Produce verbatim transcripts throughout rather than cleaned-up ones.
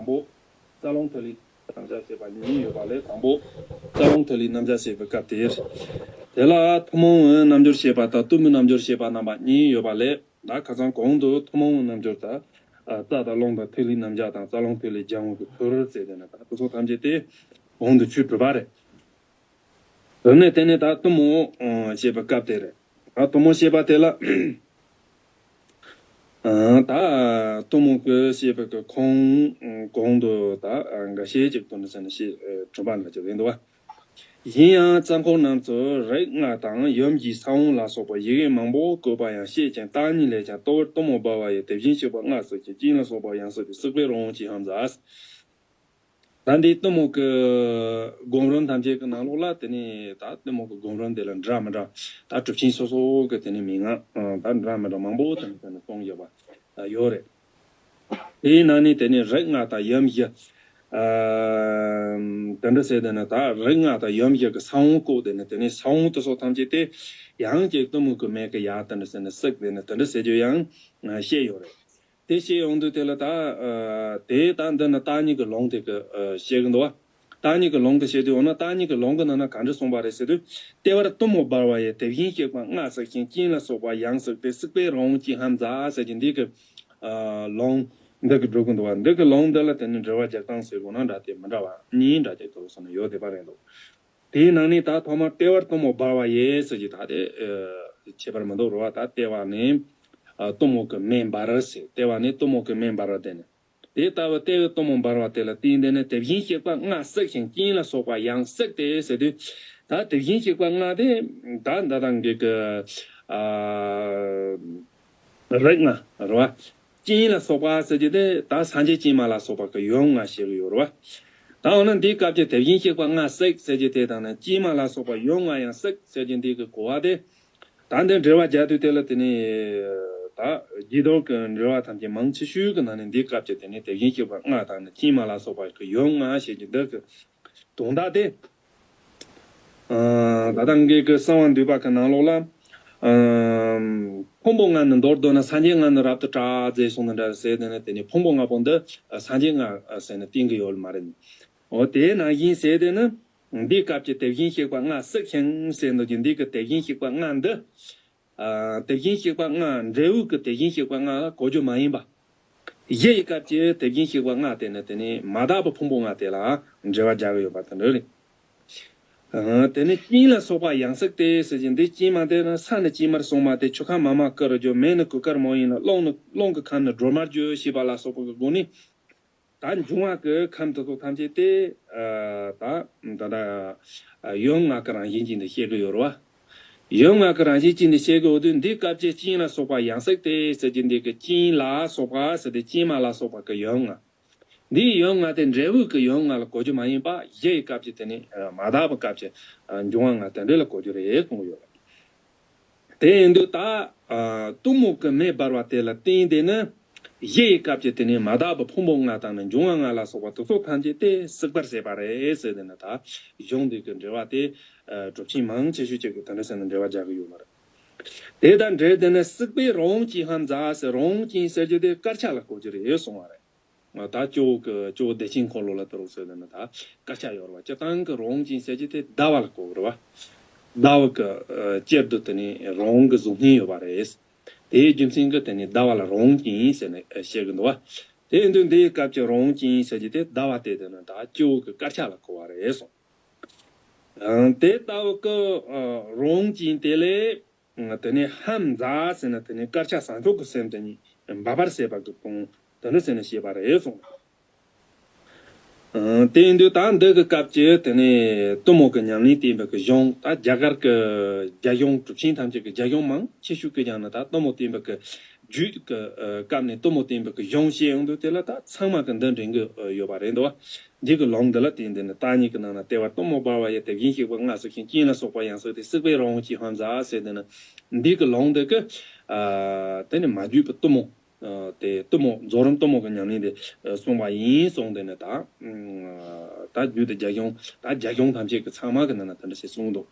པོ། རྩ་རླུང་ཐིག་ལེའི་རྣམ་གཞག་བཤད་པ་གཉིས་ཡོད་པ་ལས། དང་པོ། རྩ་རླུང་ཐིག་ལེའི་རྣམ་གཞག་བཤད་པའི་སྐབས་དེར། དེ་ལ་ཐུན་མོང་བའི་རྣལ་འབྱོར་བཤད་པ་དང་གཏི་མུག་རྣལ་འབྱོར་བཤད་པ་རྣམ་པ་གཉིས་ཡོད་པ་ལས། ད་ཁ་སང་གོང་དུ་ཐུན་མོང་བའི་རྣལ་འབྱོར་དང་། ཨ། རྩ་དང་རླུང་དང་ཐིག་ལེའི་རྣམ་གཞག་དང་། རྩ་རླུང་ཐིག་ལེ་སྦྱང་བའི་ཚུལ་ཟེར་དེ་ནི་ད་དེ་ཚོ་ཐམས་ཅད་དེ་གོང་དུ་ཆོས་གྲུབ་པ་རེད། དེ་ནས་དེ་ནས་ད་གཏི་མུག་བཤད་པའི་སྐབས་དེ་རེད། ད་གཏི་མུག་བཤད་པ་དེ་ལ། ཨ། ད་གཏི་མུག་གི་བཤད་པའི་གི་ཁུངས་གོང་དུ་ད་འགའ་ཤས་ཅིག་དོན་དུ་ཟེར་ནས་བཤད་གྲུབ་པ་འདྲ་ཅིག་རེད་འདུག་བ། ཡིན་ཡང་རྩ་འཁོར་རྣམས་སུ་རིགས་ལྔ་དང་ཡུམ་གྱི་ས་བོན་ལ་སོགས་པ་ཡི་གེ་མང་པོ་བཀོད་པ་ཡང་བཤད་ཅིང་བརྟག་གཉིས་ལས་ཀྱང་། ལྟེ་བར་གཏི་མུག་འབར་བ་ཡི། དེ་བཞིན་གཤེགས་པ་ལྔ་བསགས་ཤིང་། སྐྱེ་གནས་ལ་སོགས་པ་ཡང་བསགས་ཏེ། བསྲེགས་པས་རང་དབང་སྐྱེས་ཤིང་འཛག། ད་འདི་གཏི་མུག་གི་སྒོམ་རིམ་ཐམས་ཅད་ཀྱི་ནང་ལོགས་ལ་དེ་ནས་ད་གཏི་མུག་གི་སྒོམ་རིམ་དེ་ལ་འདྲ་མི་འདྲ། ད་གྲུབ་ཆེན་སོ་སོ་གི་དེ་ནས་མན་ངག་ད་འདྲ་མི་འདྲ་མང་པོ་དེ་ནས་དེ་ནས་གསུངས་ཡོད་པ་ཡོད་རེད། དེའི་ནང་ནས་དེ་ནས་རིགས་ལྔ་དང་ཡུམ་བཞི། ཨ། དེ་འདྲ་ཟེར་དེ་ནས་ད་རིགས་ལྔ་དང་ཡུམ་བཞི་གི་ས་བོན་བཀོད་དེ་ནས། དེ་ནས་ས་བོན་དེ་ཚོ་ཐམས་ཅད་དེ་ཡང་ཅིག་གཏི་མུག་གི་མེ་གིས་ཡར་དེ་འདྲ་ཟེར་ནས་བསྲེགས། དེ་ནས་དེ་འདྲ་ཟེར་རྒྱུ་ཡང་བཤད་ཡོད་རེད། དེ་བཤད་ཡོང་དུས་དེ་ལ་ད། ཨ། དེ་ད་འདི་ནི་བརྟག་གཉིས་ཀྱི་ལུང་དེ་གི། ཨ། བཤད་གི་འདུག་བ། བརྟག་གཉིས་ཀྱི་ལུང་གི་བཤད་དུས། འོ་ན་བརྟག་གཉིས་ཀྱི་ལུང་གི་ནང་ན་ག་འདྲ་གསུངས་པ་རེད་ཟེར་དུས། ལྟེ་བར་གཏི་མུག་འབར་བ་ཡི། དེ་བཞིན་གཤེགས་པ་ལྔ་བསགས་ཤིང་། སྐྱེ་གནས་ལ་སོགས་པ་ཡང་བསགས་ཏེ། བསྲེགས་པས་རང་དབང་སྐྱེས་ཤིང་འཛག་ཟེར་གྱི་འདི་གི། ཨ། ལུང་འདི་གི་སྒྲུབ་གི་འདུག་བ། འདི་གི་ལུང་འདི་ལ་དེ་ནི་འགྲེལ་པ་རྒྱག་སྟངས་ཟེར་དགོས་ན་འདྲ་དེ་མི་འདྲ་བ་གཉིས་འདྲ་དེ་དུ་སོང་ནས་ཡོད་བསྡད་པ་རེད་འདུག། དེའི་ནང་ནས་ད་ཐོག་མར་ལྟེ་བར་གཏི་མུག་འབར་བ་ཡི་ཟེར་གྱི་ད་དེ། ཨ། ཁྱད་པར་མི་འདུག་རེད་བ། ད་ལྟེ་བ་ནས། ཨ། གཏི་མུག་གི་མེ་འབར་ཟེར། ལྟེ་བ་ནས་གཏི་མུག་གི་མེ་འབར་བ་དེ་ནི། དེ་ལྟ་བུ་ལྟེ་བའི་གཏི་མུག་འབར་བ་དེ་ལ་བརྟེན་ཏེ་ནི། དེ་བཞིན་གཤེགས་པ་ལྔ་བསགས་ཤིང་། སྐྱེ་གནས་ལ་སོགས་པ་ཡང་བསགས་ཏེ་ཟེར་དུས། ད་དེ་བཞིན་གཤེགས་པ་ལྔ་དེ་ད་འདི་དང་གི་གི། ཨ། རིགས་ལྔ་རེད་བ། སྐྱེ་གནས་ལ་སོགས་པ་ཟེར་གྱི་དེ་ད་སངས་རྒྱས་སྐྱེས་མ་ལ་སོགས་པ་གི་ཡུམ་ལྔ་བཤད་གི་ཡོད་རེད་བ། ད་འོ་ན་འདིའི་སྐབས་ཀྱི་དེ་བཞིན་གཤེགས་པ་ལྔ་བསགས་ཟེར་གྱི་དེ་དང་ནི། སྐྱེས་མ་ལ་སོགས་པ་ཡུམ་ལྔ་ཡང་བསགས་ཟེར་གྱི་འདི་གི་གོ་བ་དེ། ད་འདི་འགྲེལ་པ་རྒྱག་དུས་དེ་ལ་དེ་ནས་ད་རྒྱས་བསྡུས་ཀྱི་འགྲེལ་པ་ཐམས་ཅད་མང་ཆེ་ཤོས་ཀྱི་ནང་ནས་འདིའི་སྐབས་ཀྱི་དེ་ནས་དེ་བཞིན་གཤེགས་པ་ལྔ་དང་ནི། སྐྱེས་མ་ལ་སོགས་པ་གི་ཡུམ་ལྔ་ཞེས་ཀྱི་འདི་གི་དོན་དག་དེ། ཨ། ད་ལྟ་ངེད་ཀྱི་གསང་བ་འདུས་པ་གི་ནང་ལོགས་ལ། ཨ། ཕུང་པོ་ལྔ་ནི་མདོར་བསྡུ་ན། སངས་རྒྱས་ལྔ་ནི་རབ་ཏུ་གྲགས་ཟེར་གསུངས་ནི་འདྲ་ཟེར། དེ་ནས་དེ་ནས་ཕུང་པོ་ལྔ་པོ་འདི་སངས་རྒྱས་ལྔ་ཟེར་ནས་བསྟན་གྱི་ཡོད་མ་རེད། འོ་དེ་ནང་བཞིན་ཟེར་དེ་ནི། འདིའི་སྐབས་ཀྱི་དེ་བཞིན་གཤེགས་པ་ལྔ་བསགས་ཤིང་ཟེར་འདུག་ཀྱི། འདི་གི་དེ་བཞིན་གཤེགས་པ་ལྔ་འདི། ཨ། དེ་བཞིན་གཤེགས་པ་ལྔ། འབྲས་བུ་གི་དེ་བཞིན་གཤེགས་པ་ལྔ་ལ་གོ་རྒྱུ་མ་ཡིན་པ། གཞི་ཡི་སྐབས་ཀྱི་དེ་བཞིན་གཤེགས་པ་ལྔ་དེ་ནི་དེ་ནི་མ་དག་པའི་ཕུང་པོ་ལྔ་དེ་ལ་འགྲེལ་པ་རྒྱག་གི་ཡོད་པ་དེ་འདྲ་རེད། ཨ། དེ་ནི་སྐྱེ་གནས་ལ་སོགས་པ་ཡང་བསགས་ཏེ་ཟེར་གྱི་འདི། སྐྱེས་མ་དེ་ནི་ས་ནི་སྐྱེས་མར་སོང་མ་སྟེ། ཆུ་ཁམས་མ་མ་བསྐུར་རྒྱུ། མེ་ནི་གོས་དཀར་མོ་ཡིན་ལ། རླུང་ནི། རླུང་གི་ཁམས་ནི་སྒྲོལ་མར་འགྱུར་ཞེས་པ་ལ་སོགས་པ་གི་སྒོ་ནས། ད་འབྱུང་བ་གི་ཁམས་དེ་ཚོ་ཐམས་ཅད་དེ། ཨ། ད་ད་ད་ཡུམ་ལྔ་གི་རང་བཞིན་ཅན་དེ་བཤད་གི་ཡོད་རེད་བ། ཡུམ་ལྔ་གི་རང་བཞིན་ཅན་དེ་བཤད་གི་ཡོད་དུས། འདིའི་སྐབས་ཀྱི་སྐྱེ་གནས་ལ་སོགས་པ་ཡང་བསགས་ཏེ་ཟེར་གྱི་འདི་གི་སྐྱེ་ལ་སོགས་པ་ཟེར་ཏེ། སྐྱེས་མ་ལ་སོགས་པ་གི་ཡུམ་ལྔ། འདིའི་ཡུམ་ལྔ་དེ་འབྲས་བུ་གི་ཡུམ་ལྔ་ལ་གོ་རྒྱུ་མ་ཡིན་པ། གཞི་ཡི་སྐབས་ཀྱི་དེ་ནི་མ་དག་པའི་སྐབས་ཀྱི་འབྱུང་བ་ལྔ་དེ་འདྲ་ལ་གོ་རྒྱུ་རེད་གསུངས་ཡོད། དེ་ཡིན་དུས་ད། ཨ། གཏི་མུག་གི་མེ་འབར་བ་དེ་ལ་བརྟེན་ཏེ་ནི། གཞི་ཡི་སྐབས་ཀྱི་དེ་ནི་མ་དག་པའི་ཕུང་པོ་ལྔ་དང་ནི་འབྱུང་བ་ལྔ་ལ་སོགས་པ་དེ་ཚོ་ཐམས་ཅད་དེ་བསྲེགས་པར་བྱེད་པ་རེད་ཟེར་ཏེ་ནི། ད་གཞུང་འདི་གི་འགྲེལ་པ་དེ། ཨ། གྲུབ་ཆེན་མང་ཆེ་ཤོས་ཅིག་གིས་དེ་འདྲ་ཟེར་ནས་འགྲེལ་པ་རྒྱག་གི་ཡོད་མ་རེད། དེ་དང་འབྲེལ་ཏེ་ནི་བསྲེགས་པས་རང་དབང་སྐྱེས་ཤིང་འཛག་ཟེར། རང་དབང་སྐྱེས་ཟེར་རྒྱུ་དེ་དཀར་ཆ་ལ་གོ་རྒྱུ་རེད་གསུངས་པ་རེད། ད་སྐྱེ་བོ་གི་སྐྱེ་བོ་བདེ་ཆེན་འཁོར་ལོ་ལ་དེ་རུ་ཟེར་ནས་ད་དཀར་ཆ་ཡོད་རེད་བ། སྤྱིར་བཏང་གི་རང་དབང་ཅན་ཟེར་གྱི་དེ་ཟླ་བ་ལ་གོ་གི་རེད་བ། ཟླ་བ་གི་ཨ་དཀྱིལ་དུ་དེ་ནི་རང་དབང་གི་གཟུགས་བརྙན་ཡོད་པ་རེད། དེའི་རྒྱུ་མཚན་གྱིས་དེ་ནི་ཟླ་བ་ལ་རང་དབང་ཅན་ཟེར་ནས་བཤད་གི་འདུག་བ། དེ་ཡིན་དུས་འདིའི་སྐབས་ཀྱི་རང་དབང་ཅན་ཟེར་གྱི་དེ་ཟླ་བ་དེ་དེ་ནི་ད་སྐྱེ་བོ་གི་དཀར་ཆ་ལ་གོ་བ་རེད་གསུངས། ཨ་དེ་ལྟ་བུ་གི་ཨ་རང་དབང་ཅན་དེ་ལས། དེ་ནས་ཧམ་ཛ་ཟེར་ན་དེ་ནས་དཀར་ཆ་བཟང་ཕྱོགས་ཀྱི་སེམས་དེ་ཉིད་འབབ་པར་བྱེད་པ་གི་དོན་དེ་འདྲ་ཟེར་ནས་བཤད་པ་རེད་གསུངས། ཨ་དེ་ཡིན་དུས་ད་འདི་གི་སྐབས་ཀྱི་དེ་ནས་གཏི་མུག་གི་ཉམས་ལེན་བསྟན་པའི་གི་གཞུང་། ད་རྒྱ་གར་གྱི་རྒྱ་གཞུང་། གྲུབ་ཆེན་ཐམས་ཅད་ཀྱི་རྒྱ་གཞུང་མང་ཆེ་ཤོས་ཀྱི་ཀྱང་ནི་ད་གཏི་མུག་བསྟན་པའི་གི་རྒྱུད་ཀྱི་ཨ་སྐབས་ནས་གཏི་མུག་བསྟན་པའི་གི་གཞུང་བཤད་ཡོང་དུས། དེ་ལ་ད་ཚང་མ་གི་འདི་འདྲེན་གི་ཨ་ཡོད་པ་རེད་འདུག་བ། འདི་གི་ལུང་འདི་ལ་བརྟེན་ཏེ་ནི། བརྟག་གཉིས་ཀྱི་ནང་ན་ལྟེ་བར་གཏི་མུག་འབར་བ་ཡི། དེ་བཞིན་གཤེགས་པ་ལྔ་བསགས་ཤིང་། སྐྱེ་གནས་ལ་སོགས་པ་ཡང་བསགས་ཏེ། བསྲེགས་པས་རང་དབང་སྐྱེས་ཤིང་འཛག་ཟེར་ཏེ་ནི། འདི་གི་ལུང་འདི་གི་ཨ་དེ་ནི་མ་བརྒྱུད་པའི་གཏི་མུག་ཨ་དེ་གཏི་མུག་རྫོགས་རིམ་གཏི་མུག་གི་ཉམས་ལེན་དེ་ཨ་གསུངས་པ་ཡིན་གསུངས་ཏེ་ནི། ད་ཨ་ད་རྒྱུད་དེ་རྒྱ་གཞུང་། ད་རྒྱ་གཞུང་ཐམས་ཅད་ཀྱི་ཚང་མ་གི་ནང་ན་དེ་འདྲ་ཞིག་གསུངས་འདུག་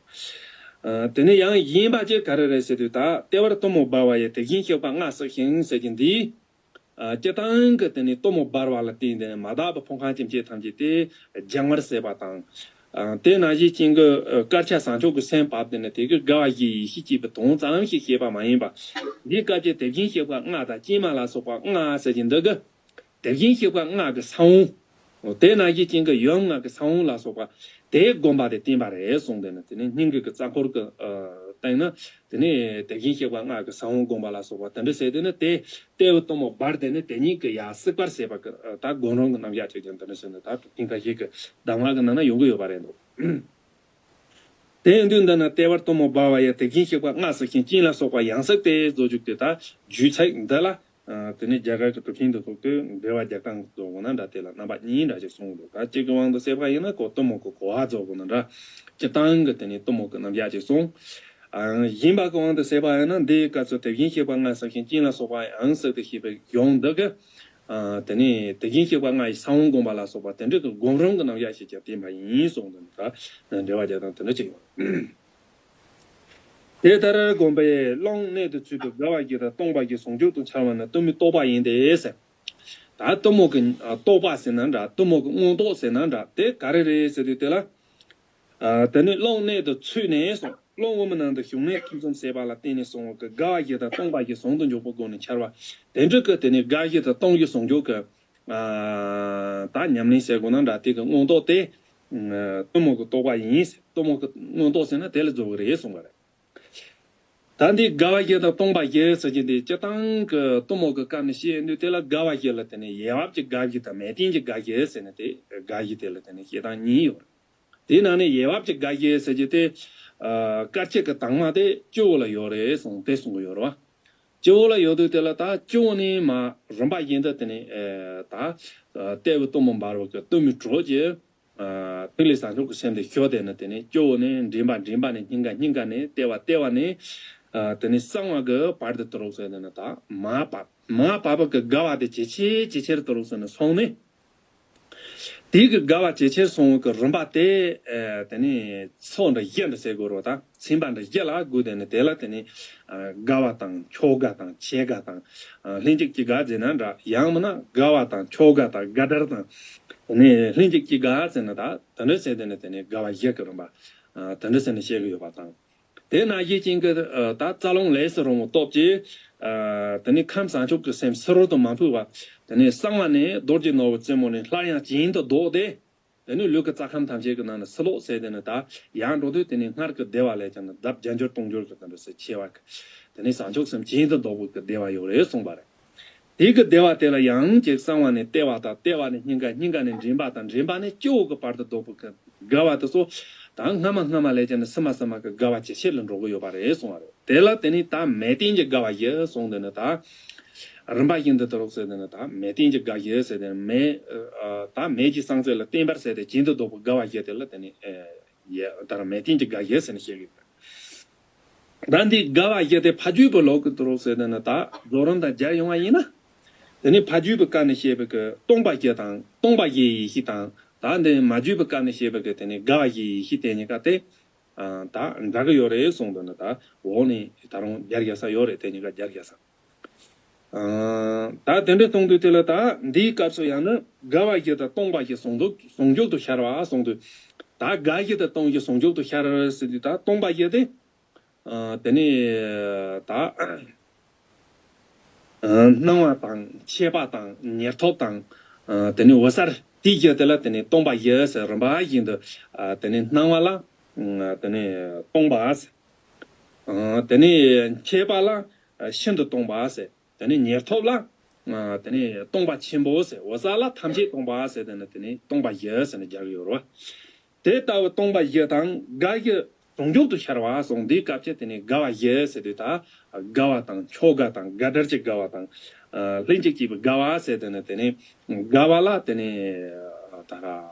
ཨ་དེ་ནི་ཡང་གཞན་པ་ཅིག་ག་རེ་རེད་ཟེར་དུས། ད་ལྟེ་བར་གཏི་མུག་འབར་བ་ཡི། དེ་བཞིན་གཤེགས་པ་ལྔ་བསགས་ཤིང་ཟེར་གྱི་འདི། སྤྱིར་བཏང་གི་དེ་ནས་གཏུམ་མོ་འབར་བ་ལ་བརྟེན་ཏེ་ནས་མ་དག་པའི་ཕུང་ཁམས་ཅན་ཐམས་ཅད་དེ་སྦྱང་བར་བྱེད་པ་དང་། དེ་ནང་བཞིན་ཅན་གྱི་དཀར་ཆག་བྱང་ཆུབ་ཀྱི་སེམས་བབས་ཏེ་ནས་དེ་གི་དགའ་བ་བཞིའི་ཡེ་ཤེས་སྐྱེས་པའི་དོན་ཙམ་ཞིག་བཤད་པ་མ་ཡིན་པ། འདིའི་སྐབས་ཀྱི་དེ་བཞིན་གཤེགས་པ་ལྔ་དང་ཀྱེ་མ་ལ་སོགས་པ་ལྔ་ཟེར་གྱི་འདི་གི། དེ་བཞིན་གཤེགས་པ་ལྔ་གི་ས་བོན། དེ་ནང་བཞིན་ཅན་གྱི་ཡུམ་ལྔ་གི་ས་བོན་ལ་སོགས་པ་དེ་བསྒོམ་པ་དེ་བསྟན་པ་རེད་གསུངས་ཏེ་ནི་དེ་ནི་སྙིང་གི་གི་རྩ་འཁོར་གྱི་སྟེང་ན་དེ་ནི་དེ་བཞིན་གཤེགས་པ་ལྔ་གི་ས་བོན་བསྒོམ་པ་ལ་སོགས་པ་དེ་འདྲ་བྱས་ཏེ་ནི་དེ་ལྟེ་བའི་གཏུམ་མོ་འབར་ཏེ་ནི་དེ་ཉིད་ཀྱི་ཡར་བསྲེག་པར་བྱེད་པ་གི་ད་སྒོམ་རིམ་གྱི་རྣམ་གཞག་ཅིག་ཀྱང་དེ་འདྲ་བྱས་ནས་ད་ཐེངས་ཁ་ཤས་ཀྱི་གདམས་ངག་གི་ནང་ན་ཡོང་གི་ཡོད་པ་རེད་འདུག་དེ་ཡིན་དུས་འདི་ན་ལྟེ་བར་གཏུམ་མོ་འབར་བ་ཡི་དེ་བཞིན་གཤེགས་པ་ལྔ་ཟེར་ཞིང་ཀྱེ་ལ་སོགས་པ་ཡང་ཟེར་ཏེ་བཟོ་བཅུག་སྟེ་ད་རྒྱུད་ཚིག་འདི་ལ། དེ་ནས་རྒྱ་གར་གྱི་གྲུབ་ཆེན་དུ་ཐུག་དུས་འགྲེལ་པ་རྒྱག་སྟངས་དུ་འོ་ན་འདྲ་དེ་ལ་རྣམ་པ་གཉིས་འདྲ་ཞིག་གསུངས་འདུག་ད་གཅིག་གི་དབང་དུ་བྱས་པ་ཡིན་ན་ཁོ་གཏུམ་མོ་གི་གོ་བ་རྫོགས་དགོས་ན་འདྲ། སྤྱིར་བཏང་གི་དེ་ནས་གཏུམ་མོ་གི་རྣམ་གཞག་ཅིག་གསུངས། གཞན་པ་གི་དབང་དུ་བྱས་པ་ཡིན་ན་འདིའི་སྐབས་སུ་དེ་བཞིན་གཤེགས་པ་ལྔ་ཟེར་ཞིང་ཀྱེ་ལ་སོགས་པ་ཡང་ཟེར་ཏེ་བཤད་པའི་གཞུང་འདི་གི། དེ་ནས་དེ་བཞིན་གཤེགས་པ་ལྔ་ཡི་ས་བོན་བསྒོམ་པ་ལ་སོགས་པ་དེ་འདྲ་གི་སྒོམ་རིམ་གྱི་རྣམ་གཞག་ཞིག་ཀྱང་བསྟན་པ་ཡིན་གསུངས་འདུག་ད་འགྲེལ་པ་རྒྱག་སྟངས་དེ་འདྲ་ཅིག་ཡོད། དེ་ལྟར་བསྒོམས་པས་བླང་གནད་དུ་ཚུད་པའི་དགའ་བ་བཞི་དང་སྟོང་པ་བཞི་ཟུང་འཇུག་ཏུ་འཆར་བ་ནི་གཏུམ་མོའི་རྟོག་པ་ཡིན་ཏེ་ཟེར། ད་གཏུམ་མོ་གི་རྟོག་པ་ཟེར་ན་འདྲ་གཏུམ་མོ་གི་མངོན་རྟོགས་ཟེར་ན་འདྲ་དེ་ག་རེ་རེད་ཟེར་དུས་དེ་ལ། དེ་ནི་བླང་གནད་དུ་ཚུད་ནས་སོང་བླང་དབུ་མའི་ནང་དུ་ཞུགས་ནས་ཐུན་མཚམས་བྱས་པ་ལ་བརྟེན་ནས་སོང་བ་གི་དགའ་བ་བཞི་དང་སྟོང་པ་བཞི་ཟུང་དུ་འཇུག་པའི་སྒོ་ནས་འཆར་བ་དེ་འདྲ་གི་དེ་ནི་དགའ་བཞི་དང་སྟོང་བཞི་ཟུང་འཇུག་གི་ད་ཉམས་ལེན་བྱེད་དགོས་ན་འདྲ་དེ་གི་མངོན་རྟོགས་དེ། གཏུམ་མོ་གི་རྟོག་པ་ཡིན། གཏུམ་མོ་གི་མངོན་རྟོགས་ཟེར་ན་དེ་ལ་རྫོགས་ཀྱི་རེད་གསུངས་པ་རེད། ད་འདི་དགའ་བ་བཞི་དང་སྟོང་པ་བཞི་ཟེར་གྱི་འདི་སྤྱིར་བཏང་གི་གཏུམ་མོ་གི་སྐབས་ནས་བཤད་དུས་དེ་ལ་དགའ་བ་བཞི་ལ་དེ་ནས་ཡོད་བབ་ཀྱི་དགའ་བཞི་དང་མེད་བརྟན་གྱི་དགའ་བཞི་ཟེར་ནས་དེ་དགའ་བཞི་དེ་ལ་དེ་ནས་བཤད་སྟངས་གཉིས་ཡོད་རེད། དེའི་ནང་ནས་ཡོད་བབ་ཀྱི་དགའ་བཞི་ཟེར་གྱི་དེ། དཀར་ཆག་གི་དྭངས་མ་དེ་སྤྱི་བོ་ལ་ཡོད་རེད་གསུངས་དེ་གསུང་གི་ཡོད་རེད་བ། སྤྱི་བོ་ལ་ཡོད་དུས་དེ་ལ་ད་སྤྱི་བོ་ནས་མ་རིམ་པ་བཞིན་དུ་དེ་ནས་ད་ལྟེ་བའི་གཏུམ་མོ་འབར་བ་གི་གཏུམ་མོའི་གྲོགས་ཀྱི་ཐིག་ལེ་བྱང་ཆུབ་ཀྱི་སེམས་དེ་ཤོར་དེ་ནི་དེ་ནས་སྤྱི་བོ་ནས་མགྲིན་པ་མགྲིན་པ་ནས་སྙིང་ག་སྙིང་ག་ནས་ལྟེ་བ་ལྟེ་བ་ནས་དེ་ནས་གསང་བ་གི་བར་དུ་དུ་རུག་ཟེར་དེ་ནི་ད་མ་བབ་མ་བབ་པ་གི་དགའ་བ་དེ་ཇེ་ཆེ་ཇེ་ཆེར་དུ་རུག་ཟེར་ནས་སོང་ནས། དེ་གི་དགའ་བ་ཇེ་ཆེར་སོང་བའི་རིམ་པ་དེ། དེ་ནས་ཚོགས་འདྲ་བཞི་འདྲ་ཟེར་དགོས་རེད་བ་དང་ཚན་པ་འདྲ་བཞི་ལ་བགོས་དེ་ནས་དེ་ལ་དེ་ནས་དགའ་བ་དང་མཆོག་དགའ་དང་ཆེ་དགའ་དང་ལྷན་ཅིག་སྐྱེས་དགའ་ཟེར་ན་འདྲ་ཡང་མིན་ན་དགའ་བ་དང་མཆོག་དགའ་དང་དགའ་བྲལ་དང་དེ་ནས་ལྷན་ཅིག་སྐྱེས་དགའ་ཟེར་ན་ད་དེ་འདྲ་ཟེར་དེ་ནས་དེ་ནས་དགའ་བ་བཞི་གི་རིམ་པ་དེ་འདྲ་ཟེར་ནས་བཤད་གི་ཡོད་པ་དང་། དེ་ནང་བཞིན་ཅན་གྱི་ད་རྩ་རླུང་ལས་སུ་རུང་བའི་སྟོབས་ཀྱིས། དེ་ནས་ཁམས་བྱང་ཆུབ་ཀྱི་སེམས་ཕྱི་རོལ་དུ་མ་འཕུར་བར། དེ་ནས་གསང་བ་ནས་རྡོ་རྗེ་ནོར་བུ་རྩེ་མོ་ནས་སླར་ཡང་གྱེན་དུ་ལྡོག་སྟེ། དེ་ནས་ལུས་ཀྱི་རྩ་ཁམས་ཐམས་ཅད་ཀྱི་ནང་ནས་ཕྱི་ལོགས་ཟེར་དེ་ནས་ད་ཡར་འགྲོ་དུས་དེ་ནས་སྔར་གྱི་བདེ་བ་ལས་ཀྱང་ལྡབ་བརྒྱ་འགྱུར་སྟོང་འགྱུར་གྱི་དེ་འདྲ་སེ་ཆེ་བ་གི། དེ་ནས་བྱང་ཆུབ་སེམས་གྱེན་དུ་ལྡོག་པའི་གི་བདེ་བ་ཡོད་རེད་གསུངས་པ་རེད། དེ་གི་བདེ་བ་དེ་ལ་ཡང་ཅིག་གསང་བ་ནས་ལྟེ་བ་དང་ལྟེ་བ་ནས་སྙིང་ག་སྙིང་ག་ནས་མགྲིན་པ་དང་མགྲིན་པ་ནས་སྤྱི་བོ་གི་བར་དུ་ལྡོག་པའི་གི་དགའ་བ་དེ་ཚོ་ད་སྔ་མ་སྔ་མ་ལས་ཀྱང་ནི་སི་མ་སི་མ་གི་དགའ་བ་ཇེ་ཆེར་ལ་འགྲོ་གི་ཡོད་པ་རེད་གསུང་བ་རེད། དེ་ལ་དེ་ནི་ད་མེད་བརྟན་གྱི་དགའ་བ་ཡི་གསུང་དེ་ནི་ད་རིམ་པ་བཞིན་དུ་དུ་རོགས་ཟེར་དེ་ནི་ད་མེད་བརྟན་གྱི་དགའ་ཡི་ཟེར་དེ་ནི་མེད་ད་མེད་ཀྱི་སངས་རྒྱས་ལ་བརྟེན་པར་ཟེར་ཏེ་གྱེན་དུ་ལྡོག་པའི་དགའ་བ་ཡི་དེ་ལ་དེ་ནི་ཡི་ད་ར་མེད་བརྟན་གྱི་དགའ་ཡི་ཟེར་ནས་བཤད་གི་ཡོད། ད་འདི་དགའ་བ་བཞི་དེ་ཕ་རྒྱུད་པའི་ལོག་གི་དུ་རོགས་ཟེར་དེ་ནི་ད་རྫོགས་རིམ་དང་སྦྱར་ཡོང་བ་ཡིན་ན། དེ་ནི་ཕ་རྒྱུད་པའི་སྐབས་ནས་བཤད་པའི་གི་སྟོང་པ་བཞི་དང་སྟོང་པ་བཞིའི་ཡེ་ཤེས་དང་ད་འདི་མ་རྒྱུད་པའི་སྐབས་ནས་བཤད་པའི་གི་དེ་ནི་དགའ་བ་བཞིའི་ཡེ་ཤེས་དེ་གཉིས་ཀ་དེ་ད་འདྲ་གི་ཡོད་རེད་གསུངས་དུས་ནི་ད་འོག་ནས་ད་རུང་སྦྱར་རྒྱག་ས་ཡོད་རེད་དེ་གཉིས་ཀ་སྦྱར་རྒྱག་ས། ད་དེ་འདྲ་གསུངས་དུས་དེ་ལ་ད་འདིའི་སྐབས་སུ་ཡང་ན་དགའ་བ་བཞི་དང་སྟོང་པ་བཞི་ཟུང་འཇུག་ཟུང་འཇུག་ཏུ་ཤར་བ་གསུངས་དུས། ད་དགའ་བཞི་དང་སྟོང་བཞི་ཟུང་འཇུག་ཏུ་ཤར་ཟེར་དུས་ད་སྟོང་པ་བཞི་དེ། དེ་ནས་ད་སྣང་བ་དང་མཆེད་པ་དང་ཉེར་ཐོབ་དང་དེ་ནས་འོད་གསལ་དེ་བཞི་དེ་ལ་དེ་ནས་སྟོང་པ་བཞི་ཟེར་རིམ་པ་བཞིན་དུ་དེ་ནས་སྣང་བ་ལ་དེ་ནས་སྟོང་པ་ཟེར། དེ་ནས་མཆེད་པ་ལ་ཤིན་ཏུ་སྟོང་པ་ཟེར། དེ་ནས་ཉེར་ཐོབ་ལ། དེ་ནས་སྟོང་པ་ཆེན་པོ་ཟེར། འོད་གསལ་ལ་ཐམས་ཅད་སྟོང་པ་ཟེར། དེ་ནས་དེ་ནས་སྟོང་པ་བཞི་ཟེར་ནས་སྦྱར་གྱི་ཡོད་རེད་བ། དེ་ལྟ་བུ་སྟོང་པ་བཞི་དང་དགའ་བཞི་ཟུང་འཇུག་ཏུ་ཤར་བ་གསུངས། འདིའི་སྐབས་ཀྱི་དེ་ནས་དགའ་བ་བཞི་ཟེར་དུས་ད་དགའ་བ་དང་མཆོག་དགའ་དང་དགའ་བྲལ་གྱི་དགའ་བ་དང་། ལྷན་ཅིག་སྐྱེས་པའི་དགའ་བ་ཟེར། དེ་ནས་དེ་ནས་དགའ་བ་ལ་དེ་ནས་ད་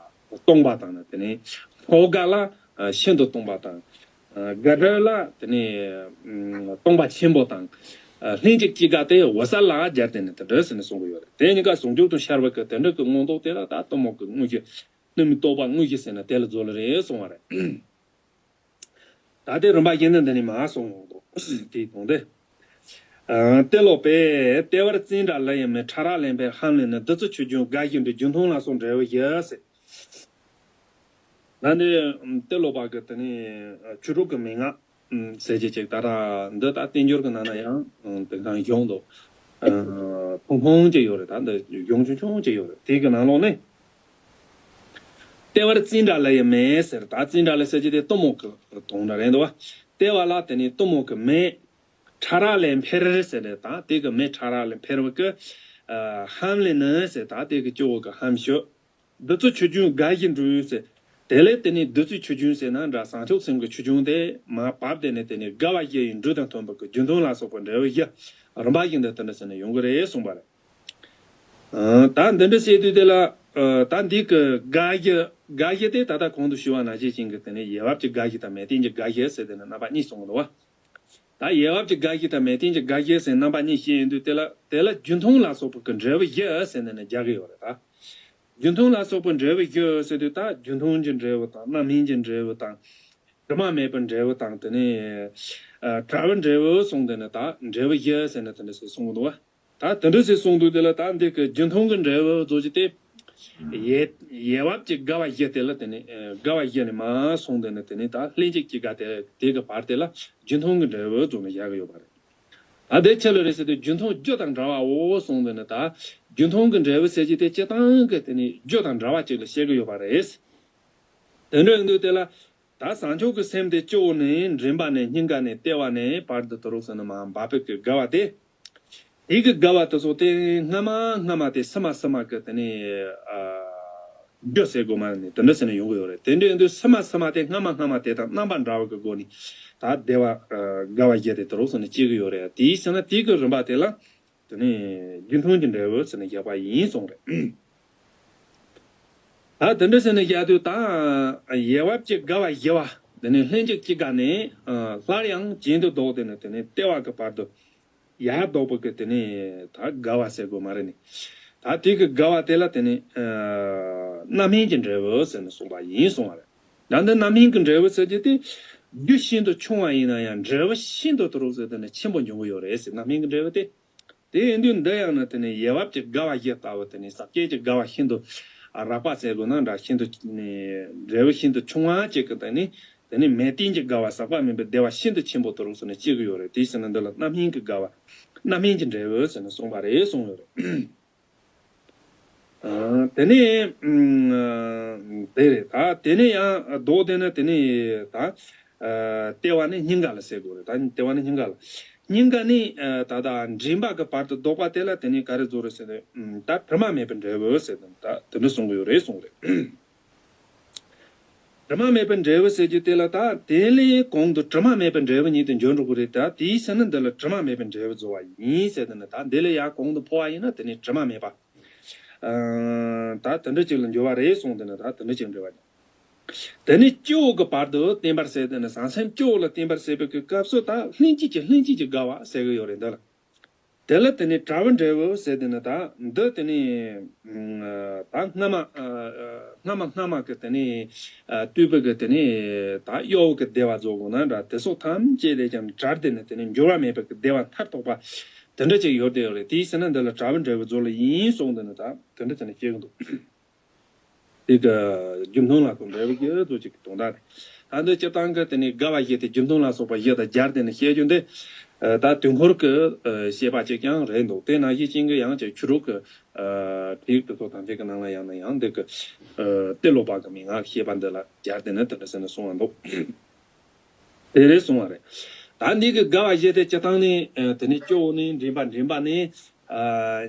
སྟོང་པ་དང་ནི་དེ་ནས་མཆོག་དགའ་ལ་ཤིན་ཏུ་སྟོང་པ་དང་། དགའ་བྲལ་ལ་དེ་ནས་སྟོང་པ་ཆེན་པོ་དང་། ལྷན་ཅིག་སྐྱེས་དགའ་དེ་འོད་གསལ་ལ་སྦྱར་ཏེ་ནི་དེ་འདྲ་ཟེར་ནས་གསུང་གི་ཡོད་རེད། དེ་གཉིས་ཀ་ཟུང་འཇུག་ཏུ་ཤར་བ་གི་དེ་འདྲ་གི་མངོན་རྟོགས་དེ་ལ་ད་གཏུམ་མོ་གི་དངོས་གཞི་གཏུམ་མོའི་རྟོག་པ་དངོས་གཞི་ཟེར་ན་དེ་ལ་རྫོགས་ལ་རེད་གསུང་བ་རེད། ད་དེ་རིམ་པ་བཞིན་དུ་འདི་ནས་མར་གསུང་ཡོང་དོ། དེའི་དོན་དེ། ཨ། ཏེ་ལོ་པས་ལྟེ་བར་ཙནྡྲ་ལ་ཡི་མེ། ཕྲ་རགས་ལས་འཕེལ་ཧཾ་ལས་ནི། བདུད་རྩི་ཆུ་རྒྱུན་དགའ་བཞིན་འབྲུ། རྒྱུན་མཐོང་ལ་སོགས་འབྲས་བུ་བཞི་ཟེར། ད་འདི་ཏེ་ལོ་པ་གི་དེ་ནས་ཆོས་དྲུག་གི་མན་ངག་ཟེར་གྱི་ཅིག་ད་ལྟ་འདི་ད་བསྟན་འགྱུར་གྱི་ནང་ན་ཡང་དེང་སང་ཡོང་འདུག་ཐུང་ཐུང་ཅིག་ཡོད་རེད། ད་འདི་ཡོང་ཆུང་ཆུང་ཅིག་ཡོད་རེད། དེ་གི་ནང་ལོགས་ནས། ལྟེ་བར་ཙནྡྲ་ལ་ཡི་མེ་ཟེར། ད་ཙནྡྲ་ལ་ཟེར་གྱི་དེ་གཏུམ་མོ་གི་དོན་དག་རེད་འདུག་བ། ལྟེ་བ་ལ་དེ་ནས་གཏུམ་མོ་གི་མེ། ཕྲ་རགས་ལས་འཕེལ་ཟེར་ནས་ད་དེ་གི་མེ་ཕྲ་རགས་ལས་འཕེལ་བ་གི། ཧཾ་ལས་ནི་ཟེར། ད་དེ་གི་སྐྱེ་བོ་གི་ཧཾ་ཤོད། བདུད་རྩི་ཆུ་རྒྱུན་དགའ་བཞིན་འབྲུ་ཟེར། དེ་ལས་དེ་ནས་བདུད་རྩི་ཆུ་རྒྱུན་ཟེར་ན་འདྲ། བྱང་ཆུབ་སེམས་ཀྱི་ཆུ་རྒྱུན་དེ་མར་བབས་ཏེ་ནས་དེ་ནས་དགའ་བ་བཞི་ཡི་འབྲུ་དང་མཐུན་པ་གི་རྒྱུན་མཐོང་ལ་སོགས་པ་འབྲས་བུ་བཞི། རིམ་པ་བཞིན་དུ་དེ་འདྲ་ཟེར་ནས་ཡོང་གི་རེད་གསུངས་པ་རེད། ཨ། ད་འདི་འདྲ་བཤད་དུས་དེ་ལ། ཨ། ད་འདི་གི་དགའ་བཞི། དགའ་བཞི་དེ་ད་ལྟ་གོང་དུ་ཞུས་པ་ནང་བཞིན་ཅན་གྱི་དེ་ནས་ཡིད་འོབ་ཀྱི་དགའ་བཞི་དང་མལ་སྟན་གྱི་དགའ་བཞི་ཟེར་དེ་ནས་རྣམ་པ་གཉིས་གསུངས་འདུག་བ། ད་ཡིད་འོབ་ཀྱི་དགའ་བཞི་དང་མལ་སྟན་གྱི་དགའ་བཞི་ཟེར་རྣམ་པ་གཉིས་བཤད་ཡོང་དུས་དེ་ལ། དེ་ལ་རྒྱུན་མཐོང་ལ་སོགས་པ་གི་འབྲས་བུ་བཞི་ཟེར་ནས་ནས་སྦྱར་གི་ཡོད་རེད་ད། རྒྱུན་མཐོང་ལ་སོགས་པའི་འབྲས་བུ་བཞི་ཟེར་དུས་ད་རྒྱུན་མཐོང་གི་འབྲས་བུ་དང་རྣམ་སྨིན་གྱི་འབྲས་བུ་དང་། དྲི་མ་མེད་པའི་འབྲས་བུ་དང་དེ་ནས། ཨ། བྲལ་བའི་འབྲས་བུ་གསུངས་དེ་ནས་ད་འབྲས་བུ་བཞི་ཟེར་ནས་དེ་འདྲ་ཟེར་གསུངས་འདུག་བ། ད་དེ་འདྲ་ཟེར་གསུངས་འདུག་དེ་ལ་ད་འདི་གི་རྒྱུན་མཐོང་གི་འབྲས་བུ་ཟེར་གྱི་དེ། ཡིད་ཡིད་འོབ་ཀྱི་དགའ་བ་བཞི་དེ་ལ་དེ་ནས། ཨ། དགའ་བ་བཞི་ནས་མར་གསུངས་དེ་ནས་དེ་ནས་ད་ལྷན་ཅིག་སྐྱེས་དགའ་དེ་དེ་གི་བར་དེ་ལ་རྒྱུན་མཐོང་གི་འབྲས་བུ་ཟེར་ནས་བཞག་གི་ཡོད་པ་རེད། ད་དེ་ཆི་ལ་རེད་ཟེར་དུས་རྒྱུན་མཐོང་རྒྱུ་དང་འདྲ་བའོ་གསུངས་དེ་ནས་ད། རྒྱུན་མཐོང་གི་འབྲས་བུ་ཟེར་གྱི་དེ་སྤྱིར་བཏང་གི་དེ་ནས་རྒྱུ་དང་འདྲ་བ་ཅིག་ལ་བཤད་གི་ཡོད་པ་རེད། དེ་འདྲ་ཡིན་དུས་དེ་ལ། ད་བྱང་ཆུབ་ཀྱི་སེམས་དེ་སྐྱེ་བོ་ནས་མགྲིན་པ་ནས་སྙིང་ག་ནས་ལྟེ་བ་ནས་བར་དུ་དུ་རུག་ཟེར་ནས་མར་འབབ་པའི་གི་དགའ་བ་དེ། དེ་གི་དགའ་བ་དེ་ཚོ་དེ་སྔ་མ་སྔ་མ་དེ་སྔ་མ་སྔ་མ་གི་དེ་ནས། ཨ། རྒྱུ་ཟེར་དགོས་མ་ནི་དེ་འདྲ་ཟེར་ནས་ཡོང་གི་ཡོད་རེད། དེ་འདྲ་ཡིན་དུས་སྔ་མ་སྔ་མ་དེ་སྔ་མ་སྔ་མ་དེ་དང་རྣམ་པ་འདྲ་བ་གི་སྒོ་ནས་ད་བདེ་བ། ཨ། དགའ་བ་བཞི་དེ་དུ་རུག་ཟེར་ནས་སྐྱེ་གི་ཡོད་རེད། དེའི་ཕྱིར་ན་དེ་གི་རིམ་པ་དེ་ལ། དེ་ནས་རྒྱུན་མཐོང་གི་འབྲས་བུ་ཟེར་ནས་བཞག་པ་ཡིན་གསུངས་རེད། ད་དེ་འདྲ་ཟེར་ནས་བཞག་དུས་ད་ཡིད་འོབ་ཀྱི་དགའ་བ་བཞི་བ། དེ་ནས་ལྷན་ཅིག་སྐྱེས་དགའ་ནས། ཨ། སླར་ཡང་གྱེན་དུ་ལྡོག་དེ་ནས་དེ་ནས་ལྟེ་བ་གི་བར་དུ་ཡར་ལྡོག་པ་གི་དེ་ནས་ད་དགའ་བ་ཟེར་དགོས་མ་རེད་ནི། ད་དེ་གི་དགའ་བ་དེ་ལ་དེ་ནས། ཨ། རྣམ་སྨིན་གྱི་འབྲས་བུ་ཟེར་ནས་གསུངས་པ་ཡིན་གསུངས་པ་རེད། ད་འདི་རྣམ་སྨིན་གྱི་འབྲས་བུ་ཟེར་གྱི་དེ། རྒྱུ་ཤིན་ཏུ་ཆུང་བ་ཡིན་ན་ཡང་འབྲས་བུ་ཤིན་ཏུ་དུ་རུག་ཟེར་དེ་ནས་ཆེན་པོ་འབྱུང་གི་ཡོད་རེད་ཟེར། རྣམ་སྨིན་གྱི་འབྲས་བུ་དེ། དེ་ཡིན་དུས་འདི་ཡང་ན་དེ་ནས་ཡིད་འོབ་ཀྱི་དགའ་བ་བཞི་ལྟ་བུ་དེ་ནས་ཟབ་རྒྱས་ཀྱི་དགའ་བ་ཤིན་ཏུ་རགས་པ་ཟེར་དགོས་ན་འདྲ། ཤིན་ཏུ་ནས་འབྲས་བུ་ཤིན་ཏུ་ཆུང་བ་ཅིག་གི་དེ་ནས་དེ་ནས་མལ་སྟན་གྱི་དགའ་བ་ཟག་པ་མེད་པའི་བདེ་བ་ཤིན་ཏུ་ཆེན་པོ་དུ་རུག་ཟེར་ནས་སྐྱེ་གི་ཡོད་རེད། དེའི་ཕྱིར་ན་འདི་ལ་རྣམ་སྨིན་གྱི་དགའ་བ། རྣམ་སྨིན་གྱི་འབྲས་བུ་ཟེར་ནས་གསུངས་པ་རེད་གསུངས་ཡོད་རེད། ཨ། དེ་ནས། ཨ། དེ་རེད། ད་དེ་ནས་ཡང་ལྡོག་དེ་ནས་དེ་ནས་ད། ཨ། ལྟེ་བ་ནས་སྙིང་ག་ལ་ཟེར་དགོས་རེད། ད་ལྟེ་བ་ནས་སྙིང་ག་ལ། སྙིང་ག་ནས། ཨ། ད་ད་མགྲིན་པ་གི་བར་དུ་ལྡོག་པ་དེ་ལ་དེ་ནས་ག་རེ་ཟེར་རེད་ཟེར་ན། ཨ། ད་དྲི་མ་མེད་པའི་འབྲས་བུ་ཟེར་ནས་ད་དེ་འདྲ་གསུང་གི་ཡོད་རེད་གསུངས་རེད། དྲི་མ་མེད་པའི་འབྲས་བུ་ཟེར་རྒྱུ་དེ་ལ་ད་དེ་ལས་གོང་དུ་དྲི་མ་མེད་པའི་འབྲས་བུ་ཉིད་དུ་འགྱུར་འགྲོ་གི་རེད། ད་དེའི་ཕྱིར་ན་འདི་ལ་དྲི་མ་མེད་པའི་འབྲས་བུ་ཟེར་བ་ཡིན་ཟེར་དེ་ནས་ད་འདི་ལས་ཡར་གོང་དུ་འཕོ་བ་ཡིན་ན་དེ་ནས་དྲི་མ་མེད་པ། ཨ། ད་དེ་འདྲ་ཅིག་ལ་འགྱུར་བ་རེད་གསུངས་དེ་ནས་ད་དེ་འདྲ་ཅིག་འགྲེལ་བ་ཡིན། དེ་ནས་སྐྱེ་བོ་གི་བར་དུ་བརྟན་པར་ཟེར་དེ་ནས་བྱང་སེམས་སྐྱེ་བོ་ལ་བརྟན་པར་ཟེར་བའི་གི་སྐབས་སུ་ད་ལྷན་སྐྱེས་ཀྱི་ལྷན་སྐྱེས་ཀྱི་དགའ་བ་ཟེར་གི་ཡོད་རེད་འདི་ལ། དེ་ལ་དེ་ནས་བྲལ་བའི་འབྲས་བུ་ཟེར་དེ་ནས་ད་འདི་དེ་ནས་ད་སྔ་མ་སྔ་མ་སྔ་མ་གི་དེ་ནས་བསྡུས་པའི་གི་དེ་ནས་ད་གཡོ་བོ་གི་བདེ་བ་རྫོགས་དགོས་ན་འདྲ། དེ་སོགས་ཐམས་ཅད་ལས་ཀྱང་བྲལ་དེ་ནས་དེ་ནས་འགྱུར་བ་མེད་པའི་གི་བདེ་བ་མཐར་ཐུག་པ་དེ་འདྲ་ཅིག་ཡོད་དེ་ཡོད་རེད། དེའི་ཕྱིར་ན་འདི་ལ་བྲལ་བའི་འབྲས་བུ་རྫོགས་ལ་ཡིན་གསུངས་དེ་ནས་ད་དེ་འདྲ་དེ་ནས་སྐྱེ་གི་འདུག་དེ་གི་རྒྱུ་མཐུན་ལ་སོགས་འབྲས་བུ་བཞི་ཚོ་ཅིག་གི་དོན་དག་རེད། ད་འདི་སྤྱིར་བཏང་གི་དེ་ནས་དགའ་བ་བཞི་དེ་རྒྱུ་མཐུན་ལ་སོགས་པ་བཞི་དང་སྦྱར་དེ་ནས་བཤད་རྒྱུ་འདི། ད་དུས་འཁོར་གི་བཤད་པ་ཅིག་ཀྱང་རེད་འདུག་དེ་ནང་བཞིན་ཅན་གྱི་ཡང་ཅིག་ཆོས་དྲུག་གི་ཁྲིད་ཡིག་དེ་ཚོ་ཐམས་ཅད་ཀྱི་ནང་ལ་ཡང་ན་ཡང་འདི་གི་ཏེ་ལོ་པ་གི་མན་ངག་བཤད་པ་འདི་ལ་སྦྱར་དེ་ནས་དེ་འདྲ་ཟེར་ནས་གསུངས་པ་འདུག་དེ་རེད་གསུངས་པ་རེད། ད་འདི་གི་དགའ་བ་བཞི་དེ་སྤྱིར་བཏང་ནས་དེ་ནས་སྐྱེ་བོ་ནས་མགྲིན་པ། མགྲིན་པ་ནས་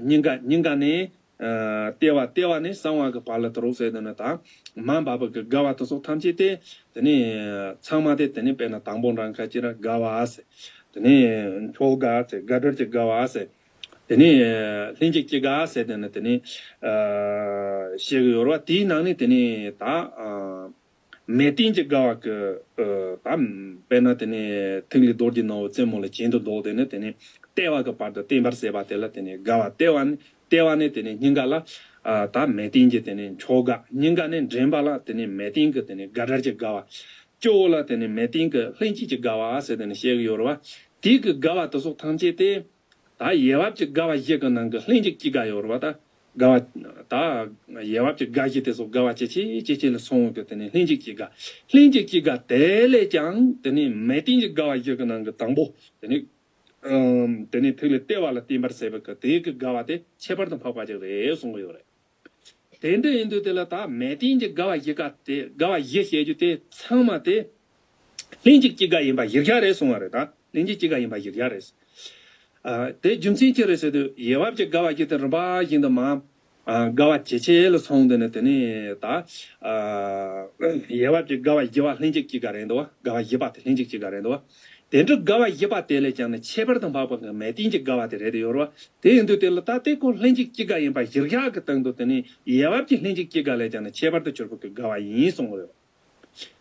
སྙིང་ག། སྙིང་ག་ནས། ཨ། ལྟེ་བ། ལྟེ་བ་ནས་གསང་བ་གི་བར་ལ་དུ་རུག་ཟེར་དེ་ནས་ད་མར་འབབ་པ་གི་དགའ་བ་དེ་ཚོ་ཐམས་ཅད་དེ་དེ་ནས་ཚང་མ་དེ་དེ་ནས་དཔེར་ན་དང་པོ་འདྲ་ཁ་ཅིག་ར་དགའ་བ་ཟེར། དེ་ནས་མཆོག་དགའ་ཟེར། དགའ་བྲལ་གྱི་དགའ་བ་ཟེར། དེ་ནས་ལྷན་ཅིག་སྐྱེས་དགའ་ཟེར་དེ་ནས་དེ་ནས་ཨ་བཤད་གི་ཡོད་རེད་བ། དེའི་ནང་ནས་དེ་ནས་ད་ཨ་མལ་སྟན་གྱི་དགའ་བ་གི། ཨ། ད་དཔེར་ན་དེ་ནས་ཐིག་ལེ་རྡོ་རྗེ་ནོར་བུ་རྩེ་མོ་ལ་གྱེན་དུ་ལྡོག་དེ་ནས་དེ་ནས་ལྟེ་བ་གི་བར་དུ་བརྟན་པར་ཟེར་བ་དེ་ལ་དེ་ནས་དགའ་བ། ལྟེ་བ་ནས་ལྟེ་བ་ནས་དེ་ནས་སྙིང་ག་ལ། ཨ། ད་མལ་སྟན་གྱི་དེ་ནས་མཆོག་དགའ། སྙིང་ག་ནས་མགྲིན་པ་ལ་དེ་ནས་མལ་སྟན་གྱི་དེ་ནས་དགའ་བྲལ་གྱི་དགའ་བ། སྐྱེ་བོ་ལ་དེ་ནས་མལ་སྟན་གྱི་ལྷན་སྐྱེས་ཀྱི་དགའ་བ་ཟེར་དེ་ནས་བཤད་གི་ཡོད་རེད་བ། དེ་གི་དགའ་བ་དེ་ཚོ་ཐམས་ཅད་དེ། ད་ཡས་བབ་ཀྱི་དགའ་བ་བཞི་གི་ནང་གི་ལྷན་ཅིག་སྐྱེས་དགའ་ཡོད་རེད་བ། ད་དགའ་བ་ད་ཡས་བབ་ཀྱི་དགའ་བཞི་དེ་ཚོ་དགའ་བ་ཇེ་ཆེ་ཇེ་ཆེ་ལ་སོང་བའི་གི་དེ་ནས་ལྷན་ཅིག་སྐྱེས་དགའ། ལྷན་ཅིག་སྐྱེས་དགའ་དེ་ལས་ཀྱང་དེ་ནས་མས་བརྟན་གྱི་དགའ་བ་བཞི་གི་ནང་གི་དང་པོ་དེ་ནས་ཨམ། དེ་ནས་ཐུགས་ལ་ལྟེ་བ་ལ་བརྟན་པར་ཟེར་བའི་གི་དེ་གི་དགའ་བ་དེ་ཁྱད་པར་དུ་འཕགས་པ་ཅིག་རེད་གསུང་གི་ཡོད་རེད། དེ་འདྲ་ཡིན་དུས་དེ་ལ་ད་མས་བརྟན་གྱི་དགའ་བ་བཞི་ཀ་དེ་དགའ་བ་བཞི་བཤད་རྒྱུ་དེ་ཚང་མ་དེ་ལྷན་ཅིག་སྐྱེས་དགའ་ཡིན་པ་གཞིར་བཞག་རེད་གསུང་བ་རེད། ད་ལྷན་ཅིག་སྐྱེས་དགའ་ཡིན་པ་གཞིར་བཞག་རེད། ཨ། དེ་རྒྱུ་མཚན་ཅི་རེད་ཟེར་དུས་ཡས་བབ་ཀྱི་དགའ་བ་བཞི་དེ་རིམ་པ་བཞིན་དུ་མ། ཨ། དགའ་བ་ཇེ་ཆེ་ལ་སོང་དེ་ནས་དེ་ནས་ད། ཨ། ཡས་བབ་ཀྱི་དགའ་བ་བཞི་བ་ལྷན་ཅིག་སྐྱེས་དགའ་རེད་འདུག་བ། དགའ་བ་བཞི་པ་དེ་ལྷན་ཅིག་སྐྱེས་དགའ་རེད་འདུག་བ། དེ་འདྲ་དགའ་བ་བཞི་པ་དེ་ལས་ཀྱང་ནི་ཁྱད་པར་དུ་འཕགས་པ་གི་མས་བརྟན་གྱི་དགའ་བ་དེ་རེད་དེ་ཡོད་རེད་བ། དེ་ཡིན་དུས་དེ་ལ་ད་དེ་ཁོ་ལྷན་ཅིག་སྐྱེས་དགའ་ཡིན་པ་གཞིར་བཞག་གི་སྟེང་དུ་དེ་ནས་ཡས་བབ་ཀྱི་ལྷན་ཅིག་སྐྱེས་དགའ་ལས་ཀྱང་ནི་ཁྱད་པར་དུ་གྱུར་པ་གི་དགའ་བ་ཡིན་གསུངས་པ་རེད།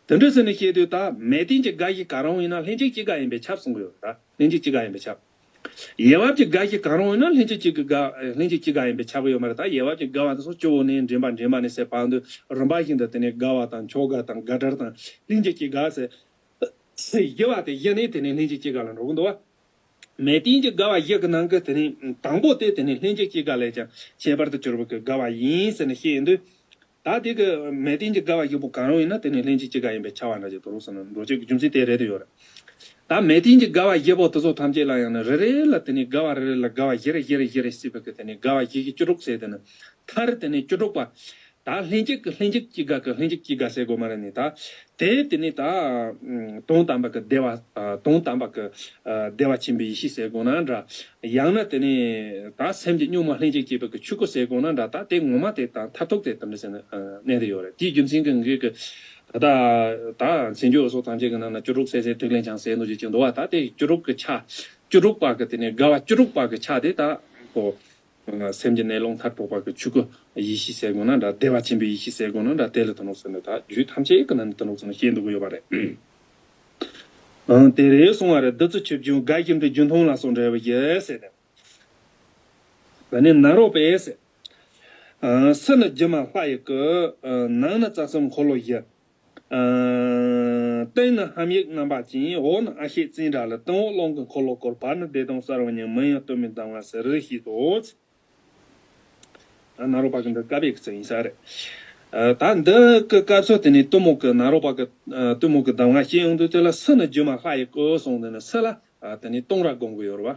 དེ་འདྲ་ཟེར་ནས་བཤད་དུས་ད་མས་བརྟན་གྱི་དགའ་བཞི་ག་རུང་ཡིན་ན་ལྷན་ཅིག་སྐྱེས་དགའ་ཡིན་པས་ཁྱབ་གསུང་གི་ཡོད་རེད། ད་ལྷན་ཅིག་སྐྱེས་དགའ་ཡིན་པས་ཁྱབ། ཡས་བབ་ཀྱི་དགའ་བཞི་ག་རུང་ཡིན་ན་ལྷན་ཅིག་སྐྱེས་ཀྱི་དགའ་ལྷན་ཅིག་སྐྱེས་དགའ་ཡིན་པས་ཁྱབ་ཀྱི་ཡོད་མ་རེད། ད་ཡས་བབ་ཀྱི་དགའ་བ་དེ་ཚོ་སྤྱི་བོ་ནས་འདྲེན་པ་འདྲེན་པ་ནས་ཟེར་བར་དུ་རིམ་པ་བཞིན་དུ་དེ་ནས་དགའ་བ་དང་མཆོག་དགའ་དང་དགའ་བྲལ་དང་ལྷན་ཅིག་སྐྱེས་དགའ་ཟེར། བཞི་བ་དེ་བཞི་ནས་དེ་ནས་ལྷན་ཅིག་སྐྱེས་དགའ་ལ་འགྲོ་གི་འདུག་བ། མས་བརྟན་གྱི་དགའ་བ་བཞི་གི་ནང་གི་དེ་ནས་དང་པོ་དེ་དེ་ནས་ལྷན་ཅིག་སྐྱེས་དགའ་ལས་ཀྱང་ཁྱད་པར་དུ་གྱུར་པ་གི་དགའ་བ་ཡིན་ཟེར་ནས་བཤད་ཡོང་དུས། ད་དེ་གི་མས་བརྟན་གྱི་དགའ་བ་བཞི་པོ་གང་རུང་ཡིན་ན་དེ་ནི་ལྷན་ཅིག་སྐྱེས་དགའ་ཡིན་པས་ཁྱབ་པ་འདྲ་ཅིག་ཏུ་རུང་ཟེར་ན་འགྲོ་བྱེད་ཀྱི་རྒྱུ་མཚན་དེ་རེད་དེ་ཡོད་རེད། ད་མས་བརྟན་གྱི་དགའ་བ་བཞི་པོ་དེ་ཚོ་ཐམས་ཅད་ལ་ཡང་ན་རེ་རེ་ལ་དེ་ནི་དགའ་བ་རེ་རེ་ལ་དགའ་བ་བཞི་རེ་བཞི་རེ་བཞི་རེ་སྲིད་པ་གི་དེ་ནི་དགའ་བ་བཞི་བཞི་བཅུ་དྲུག་ཟེར་དེ་ནི་མཐར་དེ་ནི་བཅུ་དྲུག་པ། ད་ལྷན་ཅིག་གི་ལྷན་ཅིག་སྐྱེས་དགའ་གི་ལྷན་ཅིག་སྐྱེས་དགའ་ཟེར་དགོས་མ་རེད་ནི་ད། དེ་དེ་ནི་ད། དོན་དམ་པ་གི་བདེ་བ། དོན་དམ་པ་གི་བདེ་བ་ཆེན་པོའི་ཡེ་ཤེས་ཟེར་དགོས་ན་འདྲ། ཡང་ན་དེ་ནི་ད་སེམས་ཀྱི་གཉུག་མ་ལྷན་ཅིག་སྐྱེས་པའི་གི་ཆོས་སྐུ་ཟེར་དགོས་ན་འདྲ། ད་དེ་ངོ་མ་དེ་དང་མཐར་ཐུག་དེ་དེ་འདྲ་ཟེར་ན་གནས་དེ་ཡོད་རེད། དེའི་རྒྱུ་མཚན་གྱི་ངེད་ཀྱི་ད་ད་ད་མཚན་བརྗོད་སོགས་ཐམས་ཅད་ཀྱི་ནང་ན་བཅུ་དྲུག་ཟེར་ཟེར་ཐིག་ལེ་འཆང་ཟེར་ནོ་ཅིག་ཅིག་འདུག་བ། ད་དེ་བཅུ་དྲུག་གི་ཆ་བཅུ་དྲུག་པ་གི་དེ་ནི་དགའ་བ་བཅུ་དྲུག་པ་གི་ཆ་དེ་ད་ཁོ། སེམས་ཀྱི་གནས་ལུགས་མཐར་ཐུག་པ་གི་ཆོས་སྐུ་ཡེ་ཤེས་ཟེར་དགོས་ན་འདྲ། བདེ་བ་ཆེན་པོའི་ཡེ་ཤེས་ཟེར་དགོས་ན་འདྲ། དེ་ལ་དོ་སྣང་ཟེར་ནས་ད་རྒྱུད་ཐམས་ཅད་ཀྱི་ནང་ནས་དོ་སྣང་ཟེར་ནས་བཤད་འདུག་གི་ཡོད་པ་རེད། ཨང་། དེ་རེད་གསུང་བ་རེད། བདུད་རྩི་ཆུ་རྒྱུན་དགའ་བཞིན་དུ་རྒྱུན་མཐོང་ལ་སོགས་འབྲས་བུ་བཞི་ཟེར་ནས། ད་ནི་ནཱ་རོ་པས་ཟེར། ཨང་། སུ་ནི་སྒྱུ་མ་ལྷ་ཡི་སྐུ། ནང་ན་རྩ་གསུམ་འཁོར་ལོ་བཞི། སྟེང་ན་ཧཱུྃ་ཡིག་རྣམ་པ་ཅན། འོག་ན་ཨ་ཤད་རྩིས་འདྲ་ལ། སྟེང་འོག་རླུང་གི་འཁོར་ལོ་བསྐོར། བར་ན་བདེ་སྟོང་གསལ་བ་མཉམ། མིང་ཡང་སྟོན་མོའི་གདམས་ངག་ཟེར་ཞེས་སོ། ནཱ་རོ་པ་གི་འདི་བཀའ་པོད་ཀྱི་ཚིག་ཡིན་ས་རེད། ད་འདི་གི་སྐབས་སུ་དེ་ནས་གཏུམ་མོ་གི་ནཱ་རོ་པ་གི་གཏུམ་མོ་གི་གདམས་ངག་བཤད་ཡོང་དུས་དེ་ལ་སུ་ནི་སྒྱུ་མ་ལྷ་ཡི་སྐུ་གསུངས་དེ་ནི་སུ་ལ་དེ་ནས་གཏོང་ར་སྒོམ་གི་ཡོད་རེད་བ།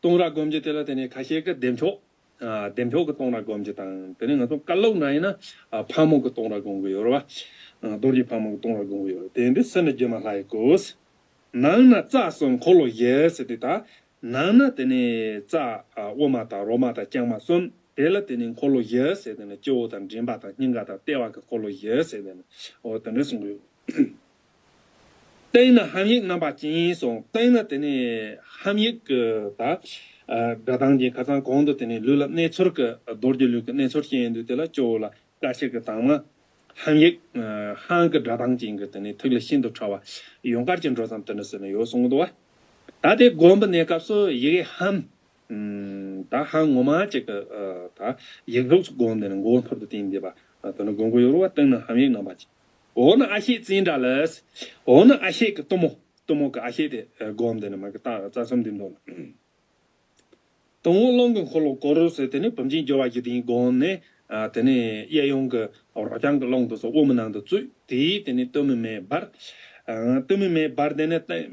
གཏོང་ར་སྒོམ་རྒྱུ་དེ་ལ་དེ་ནས་ཁ་ཤས་ཀྱིས་བདེ་མཆོག་ཨ། བདེ་མཆོག་གི་གཏོང་ར་སྒོམ་རྒྱུ་དང་། དེ་ནས་ང་ཚོ་བཀའ་སློབ་འདྲ་ཡིན་ན། ཨ། ཕག་མོ་གི་གཏོང་ར་སྒོམ་གི་ཡོད་རེད་བ། ཨ། རྡོ་རྗེ་ཕག་མོ་གི་གཏོང་ར་སྒོམ་གི་ཡོད་རེད། དེ་འདི་སུ་ནི་སྒྱུ་མ་ལྷ་ཡི་སྐུ། ནང་ན་རྩ་གསུམ་འཁོར་ལོ་བཞི་ཟེར་དུས་ད། ནང་ན་དེ་ནས་རྩ། ཨ། དབུ་མ་དང་རོ་མ་དང་རྐྱང་མ་གསུམ། དེ་ལ་དེ་ནས་འཁོར་ལོ་བཞི་ཟེར་དེ་ནས་སྤྱི་བོ་དང་མགྲིན་པ་དང་སྙིང་ག་དང་ལྟེ་བ་གི་འཁོར་ལོ་བཞི་ཟེར་དེ་ནས། འོ་དེ་འདྲ་གསུང་གི་ཡོད། སྟེང་ན་ཧཱུྃ་ཡིག་རྣམ་པ་ཅན་གསུངས། སྟེང་ན་དེ་ནས་ཧཱུྃ་ཡིག་གི་ད་སྒྲ་གདངས་ཀྱི་ཁ་སང་གོང་དུ་དེ་ནས་ལུས་ལ་གནས་ཚུལ་གྱི་རྡོ་རྗེ་ལུས་ཀྱི་གནས་ཚུལ་བཤད་ཡོང་དུས་དེ་ལ་སྤྱི་བོ་ལ་དཀར་ཆག་གི་དྭངས་མ། ཧཱུྃ་ཡིག་ཧཱུྃ་གི་སྒྲ་གདངས་ཅན་གྱི་དེ་ནས་ཐིག་ལེ་ཤིན་ཏུ་ཕྲ་བ་ཡུངས་དཀར་གྱི་འགྲོས་སམ་དེ་འདྲ་ཟེར་ནས་ཡོད་གསུང་གི་འདུག་བ། ད་དེ་སྒོམ་པའི་གནས་སྐབས་སུ་ཡི་གེ་ཧམ། ད་ཧ་ངོ་མ་ཅིག་གི་ད་ཡིག་གཟུགས་སུ་སྒོམ་དེ་ནི་མགོ་མཐོར་དུ་བསྟན་བསྡད་པ་དེ་ནི་སྒོམ་གྱི་ཡོད་རེད་བ། སྟེང་ན་ཧཱུྃ་ཡིག་རྣམ་པ་ཅན། འོག་ན་ཨ་ཤད་རྩིས་འདྲ་ལ། འོག་ན་ཨ་ཤད་ཀྱི་གཏུམ་མོ། གཏུམ་མོ་གི་ཨ་ཤད་དེ་སྒོམ་དེ་ནི་མ་གི་ད་རྩ་གསུམ་འདི་མདོ་ལ། སྟེང་འོག་རླུང་གི་འཁོར་ལོ་བསྐོར་ཟེར་དེ་ནི་བུམ་ཆེན་སྦྱོར་བ་བཞི་དེའི་སྒོམ་ནས། ཨ། དེ་ནས་གཡས་གཡོན་གྱི་རོ་རྐྱང་གི་རླུང་དེ་ཚོ་དབུ་མའི་ནང་དུ་བཙུད། དེས་དེ་ནས་གཏུམ་མོའི་མེ་འབར། ཨ། གཏུམ་མོའི་མེ་འབར་དེ་ནས་སྟེང་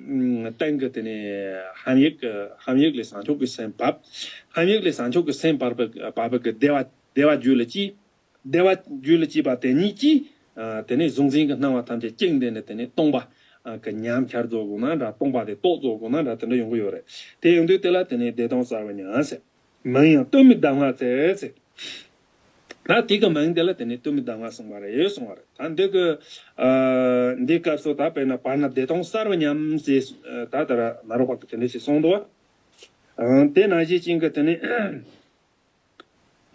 སྟེང་གི་དེ་ནས་ཧཱུྃ་ཡིག་ཧཱུྃ་ཡིག་ལས་བྱང་ཆུབ་ཀྱི་སེམས་བབས། ཧཱུྃ་ཡིག་ལས་བྱང་ཆུབ་ཀྱི་སེམས་བབས་པའི་བབས་པའི་གི་བདེ་བ་བདེ་བ་རྒྱུད་ལ་སྐྱེས། བདེ་བ་རྒྱུད་ལ་སྐྱེས་པ་དེ་ཉིད་ཀྱིས། ཨ། དེ་ནས་གཟུང་འཛིན་གྱི་སྣང་བ་ཐམས་ཅད་བཅིངས་ཏེ་ནས་དེ་ནས་སྟོང་པ། ཨ། གི་ཉམས་འཆར་རྫོགས་དགོས་ན་འདྲ། སྟོང་པ་དེ་རྟོགས་རྫོགས་དགོས་ན་འདྲ། དེ་འདྲ་ཡོང་གི་ཡོད་རེད། དེ་ཡོང་དུས་དེ་ལ་དེ་ནས་བདེ་སྟོང་གསལ་བ་མཉམ་ཟེར། མིང་ཡང་གཏུམ་མོའི་གདམས་ངག་ཟེར་ཟེར། ད་དེ་གི་མིང་དེ་ལ་དེ་ནས་གཏུམ་མོའི་གདམས་ངག་གསུངས་པ་རེད་གསུངས་པ་རེད། ད་འདི་གི། ཨ། འདི་སྐབས་སུ་ད་དཔེར་ན་བར་ན་བདེ་སྟོང་གསལ་བ་མཉམ་ཟེར། ད་ལྟ་ར་ནཱ་རོ་པ་གི་དེ་འདྲ་ཞིག་གསུངས་འདུག་བ། ཨ། དེ་ནང་བཞིན་ཅན་གི་དེ་ནས།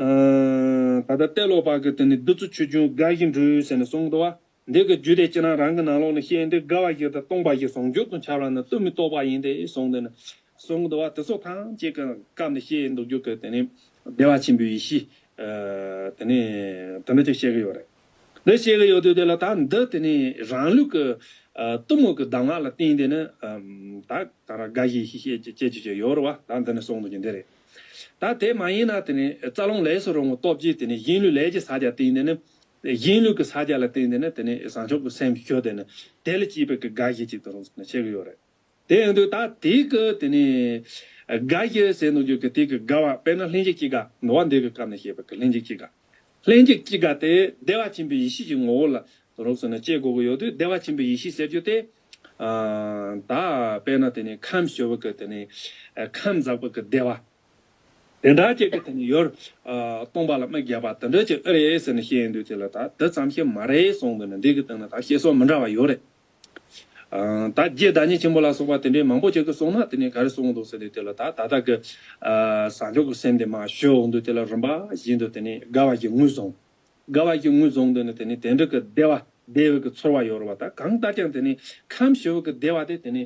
ཨ། ད་ལྟ་ཏེ་ལོ་པ་གི་དེ་ནི་བདུད་རྩི་ཆུ་རྒྱུན་དགའ་བཞིན་འགྲུབ་ཟེར་ནས་གསུངས་འདུག་བ། འདི་གི་རྒྱུད་དེ་ཁྱེད་རང་རང་གི་ནང་ལོགས་ནས་བཤད་འདི་དགའ་བ་བཞི་དང་སྟོང་པ་བཞི་ཟུང་འཇུག་ཏུ་འཆར་བ་ནི་གཏུམ་མོའི་རྟོགས་པ་ཡིན་ཏེ་གསུངས་འདི་ནི་གསུངས་འདུག་བ། དེ་ཚོ་ཐམས་ཅད་ཀྱི་སྐབས་ནས་བཤད་འདུག་རྒྱུ་གི་དེ་ནི་བདེ་བ་ཆེན་པོའི་ཡེ་ཤེས། ཨ། དེ་ནི་དེ་འདྲ་ཅིག་བཤད་གི་ཡོད་རེད། འདི་བཤད་གི་ཡོད་དུས་དེ་ལ་ད་འདི་དེ་ནི་རང་ལུགས་ཀྱི། གཏུམ་མོ་གི་གདམས་ངག་ལ་བརྟེན་དེ་ནི་ད་ད་ར་དགའ་བཞི་ཤེས་བྱེད་ཅེས་ཅི་ཅི་ཡོད་རེད་བ། ད་འདི་ནི་གསུངས་འདུག་ཀྱི་འདི་རེད། ད་དེ་མ་ཡིན་ན་དེ་ནི་རྩ་རླུང་ལས་སུ་རུང་བའི་སྟོབས་ཀྱིས་དེ་ནི་གཞན་ལུས་ལས་ཀྱི་ས་རྒྱ་བརྟེན་དེ་ནི་གཞན་ལུས་ཀྱི་ས་རྒྱ་ལ་བརྟེན་དེ་ནི་དེ་ནི་བྱང་ཆུབ་ཀྱི་སེམས་ཞུ་དེ་ནི་དེ་ལ་སྐྱེས་པའི་གི་དགའ་བཞི་ཅིག་ཏུ་རུང་ཟེར་ནས་བཤད་གི་ཡོད་རེད། དེ་ཡིན་དུས་ད་དེའི་གི་དེ་ནི་དགའ་བཞི་ཟེར་ནོ་རྒྱུ་གི་དེ་གི་དགའ་བ་དཔེར་ན་ལྷན་ཅིག་སྐྱེས་དགའ་འདུལ་བ་འདི་གི་སྐབས་ནས་བཤད་པའི་གི་ལྷན་ཅིག་སྐྱེས་དགའ། ལྷན་ཅིག་སྐྱེས་དགའ་དེ་བདེ་བ་ཆེན་པོའི་ཡེ་ཤེས་ཀྱི་ངོ་བོ་ལ་དུ་རོགས་ཟེར་ནས་སྐྱེ་དགོས་ཀྱི་ཡོད་དུས། བདེ་བ་ཆེན་པོའི་ཡེ་ཤེས་ཟེར་རྒྱུ་དེ་ད་དཔེར་ན་དེ་ནི་ཁམས་བྱུང་བའི་གི་དེ་ནི་ཁམས་འཛག་པའི་གི་བདེ་བ། དེ་འདྲ་ཅིག་གི་དེ་ནི་ཡོར་སྟོང་པ་ལ་དམིགས་བརྒྱབ་པ་དེ་འདྲ་ཅིག་ཨེ་རེད་ཟེར་ནས་བཤད་ཡོང་དུས། དེ་ལ་ད་དེ་ཙམ་ཞིག་མ་རེད་གསུངས་འདུག་ནི་འདི་གི་སྟེང་ན་ད་བཤད་སྲོལ་མི་འདྲ་བ་ཡོད་རེད། ད་རྗེ་བདག་ཉིད་ཆེན་པོ་ལ་སོགས་པ་དེ་འདྲའི་མང་པོ་ཅིག་གིས་གསུངས་ན་དེ་ནི་ག་རེ་གསུངས་འདུག་ཟེར་དུས། དེ་ལ་ད་ད་ལྟ་གི་བྱང་ཆུབ་ཀྱི་སེམས་དེ་མར་ཞུ་འོང་དུས། དེ་ལ་རིམ་པ་བཞིན་དུ་དེ་ནི་དགའ་བ་ཞིག་ངོས་བཟུང་། དགའ་བ་ཞིག་ངོས་བཟུང་དུས་ནི་དེ་ནི་དེ་འདྲ་གི་བདེ་བ་བདེ་བའི་གི་ཚོར་བ་ཡོད་རེད་བ། ད་གང་ལྟར་ཀྱང་དེ་ནི་ཁམས་བྱུང་བའི་གི་བདེ་བ་དེ་དེ་ནི་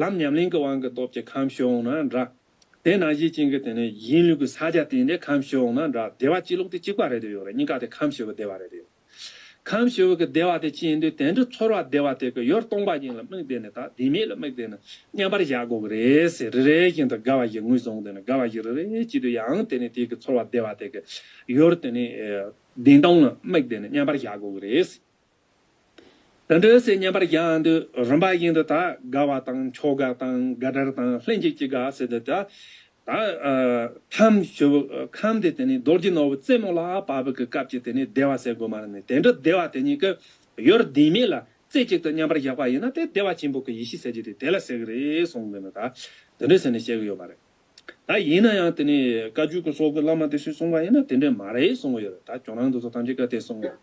ལམ་ཉམས་ལེན་གྱི་དབང་གི་སྟོབས་ཀྱིས་ཁམས་བྱུང་འོང་ན་འདྲ། དེ་ནང་བཞིན་ཅན་གྱི་དེ་ནི་གཞན་ལུས་ཀྱི་ས་རྒྱ་བརྟེན་ཏེ་ཁམས་བྱུང་འོང་ན་འདྲ། བདེ་བ་སྐྱེ་ལུགས་དེ་གཅིག་པ་རེད་དུ་ཡོད་རེད། གཉིས་ཀ་དེ་ཁམས་བྱུང་བའི་བདེ་བ་རེད་དུ་ཡོད། ཁམས་བྱུང་བའི་གི་བདེ་བ་དེ་ཅི་ཡིན་དུས། དེ་འདྲའི་ཚོར་བ་བདེ་བ་དེ་གི་ཡོར་སྟོང་པ་ཅན་ལ་དམིགས་ཏེ་ནི་ད་བདེན་མེད་ལ་དམིགས་ཏེ་ནི་མཉམ་པར་བཞག་དགོས་ཀྱི་རེད་ཟེར། རེ་རེ་བཞིན་དུ་དགའ་བ་ཞིག་ངོས་བཟུང་སྟེ་ནི་དགའ་བ་ཞིག་རེ་རེ་བྱེད་དུས་ཡང་དེ་ནི་དེ་གི་ཚོར་བ་བདེ་བ་དེ་གི་ཡོར་དེ་ནི་བདེན་སྟོང་ལ་དམིགས་ཏེ་ནི་མཉམ་པར་བཞག་དགོས་ཀྱི་རེད། དེ་འདྲ་ཟེར་མཉམ་པར་བཞག་དུས་རིམ་པ་བཞིན་དུ་ད་དགའ་བ་དང་མཆོག་དགའ་དང་དགའ་བྲལ་དང་ལྷན་ཅིག་སྐྱེས་དགའ་ཟེར་དུས། ད་ད་ཁམས་ཞུ་ཁམས་དེ་དེ་ནི་རྡོ་རྗེ་ནོར་བུ་རྩེ་མོ་ལ་བབས་པའི་གི་སྐབས་ཀྱི་དེ་ནི་བདེ་བ་ཟེར་དགོས་མ་རེད། ནི་དེ་འདྲ་བདེ་བ་དེ་གཉིས་ཀྱི་ཡོར་བདེན་མེད་ལ་རྩེ་གཅིག་ཏུ་མཉམ་པར་བཞག་པ་ཡིན་ན་དེ་བདེ་བ་ཆེན་པོ་གི་ཡེ་ཤེས་ཟེར་རྒྱུ་དེ་དེ་ལ་ཟེར་གི་རེད་གསུངས་འདུག་ནི། ད་དེ་འདྲ་ཟེར་ནས་བཤད་གི་ཡོད་པ་རེད། ད་ཡིན་ན་ཡང་དེ་ནི་བཀའ་བརྒྱུད་ཀྱི་སོགས་ཀྱི་བླ་མ་དེ་ཚོས་གསུངས་པ་ཡིན་ན་དེ་འདྲ་མ་རེད་གསུང་གི་ཡོད་རེད། ད་ཁྱོད་རང་དེ་ཚོ་ཐམས་ཅད་ཀ་དེ་གསུང་གི་ཡོད།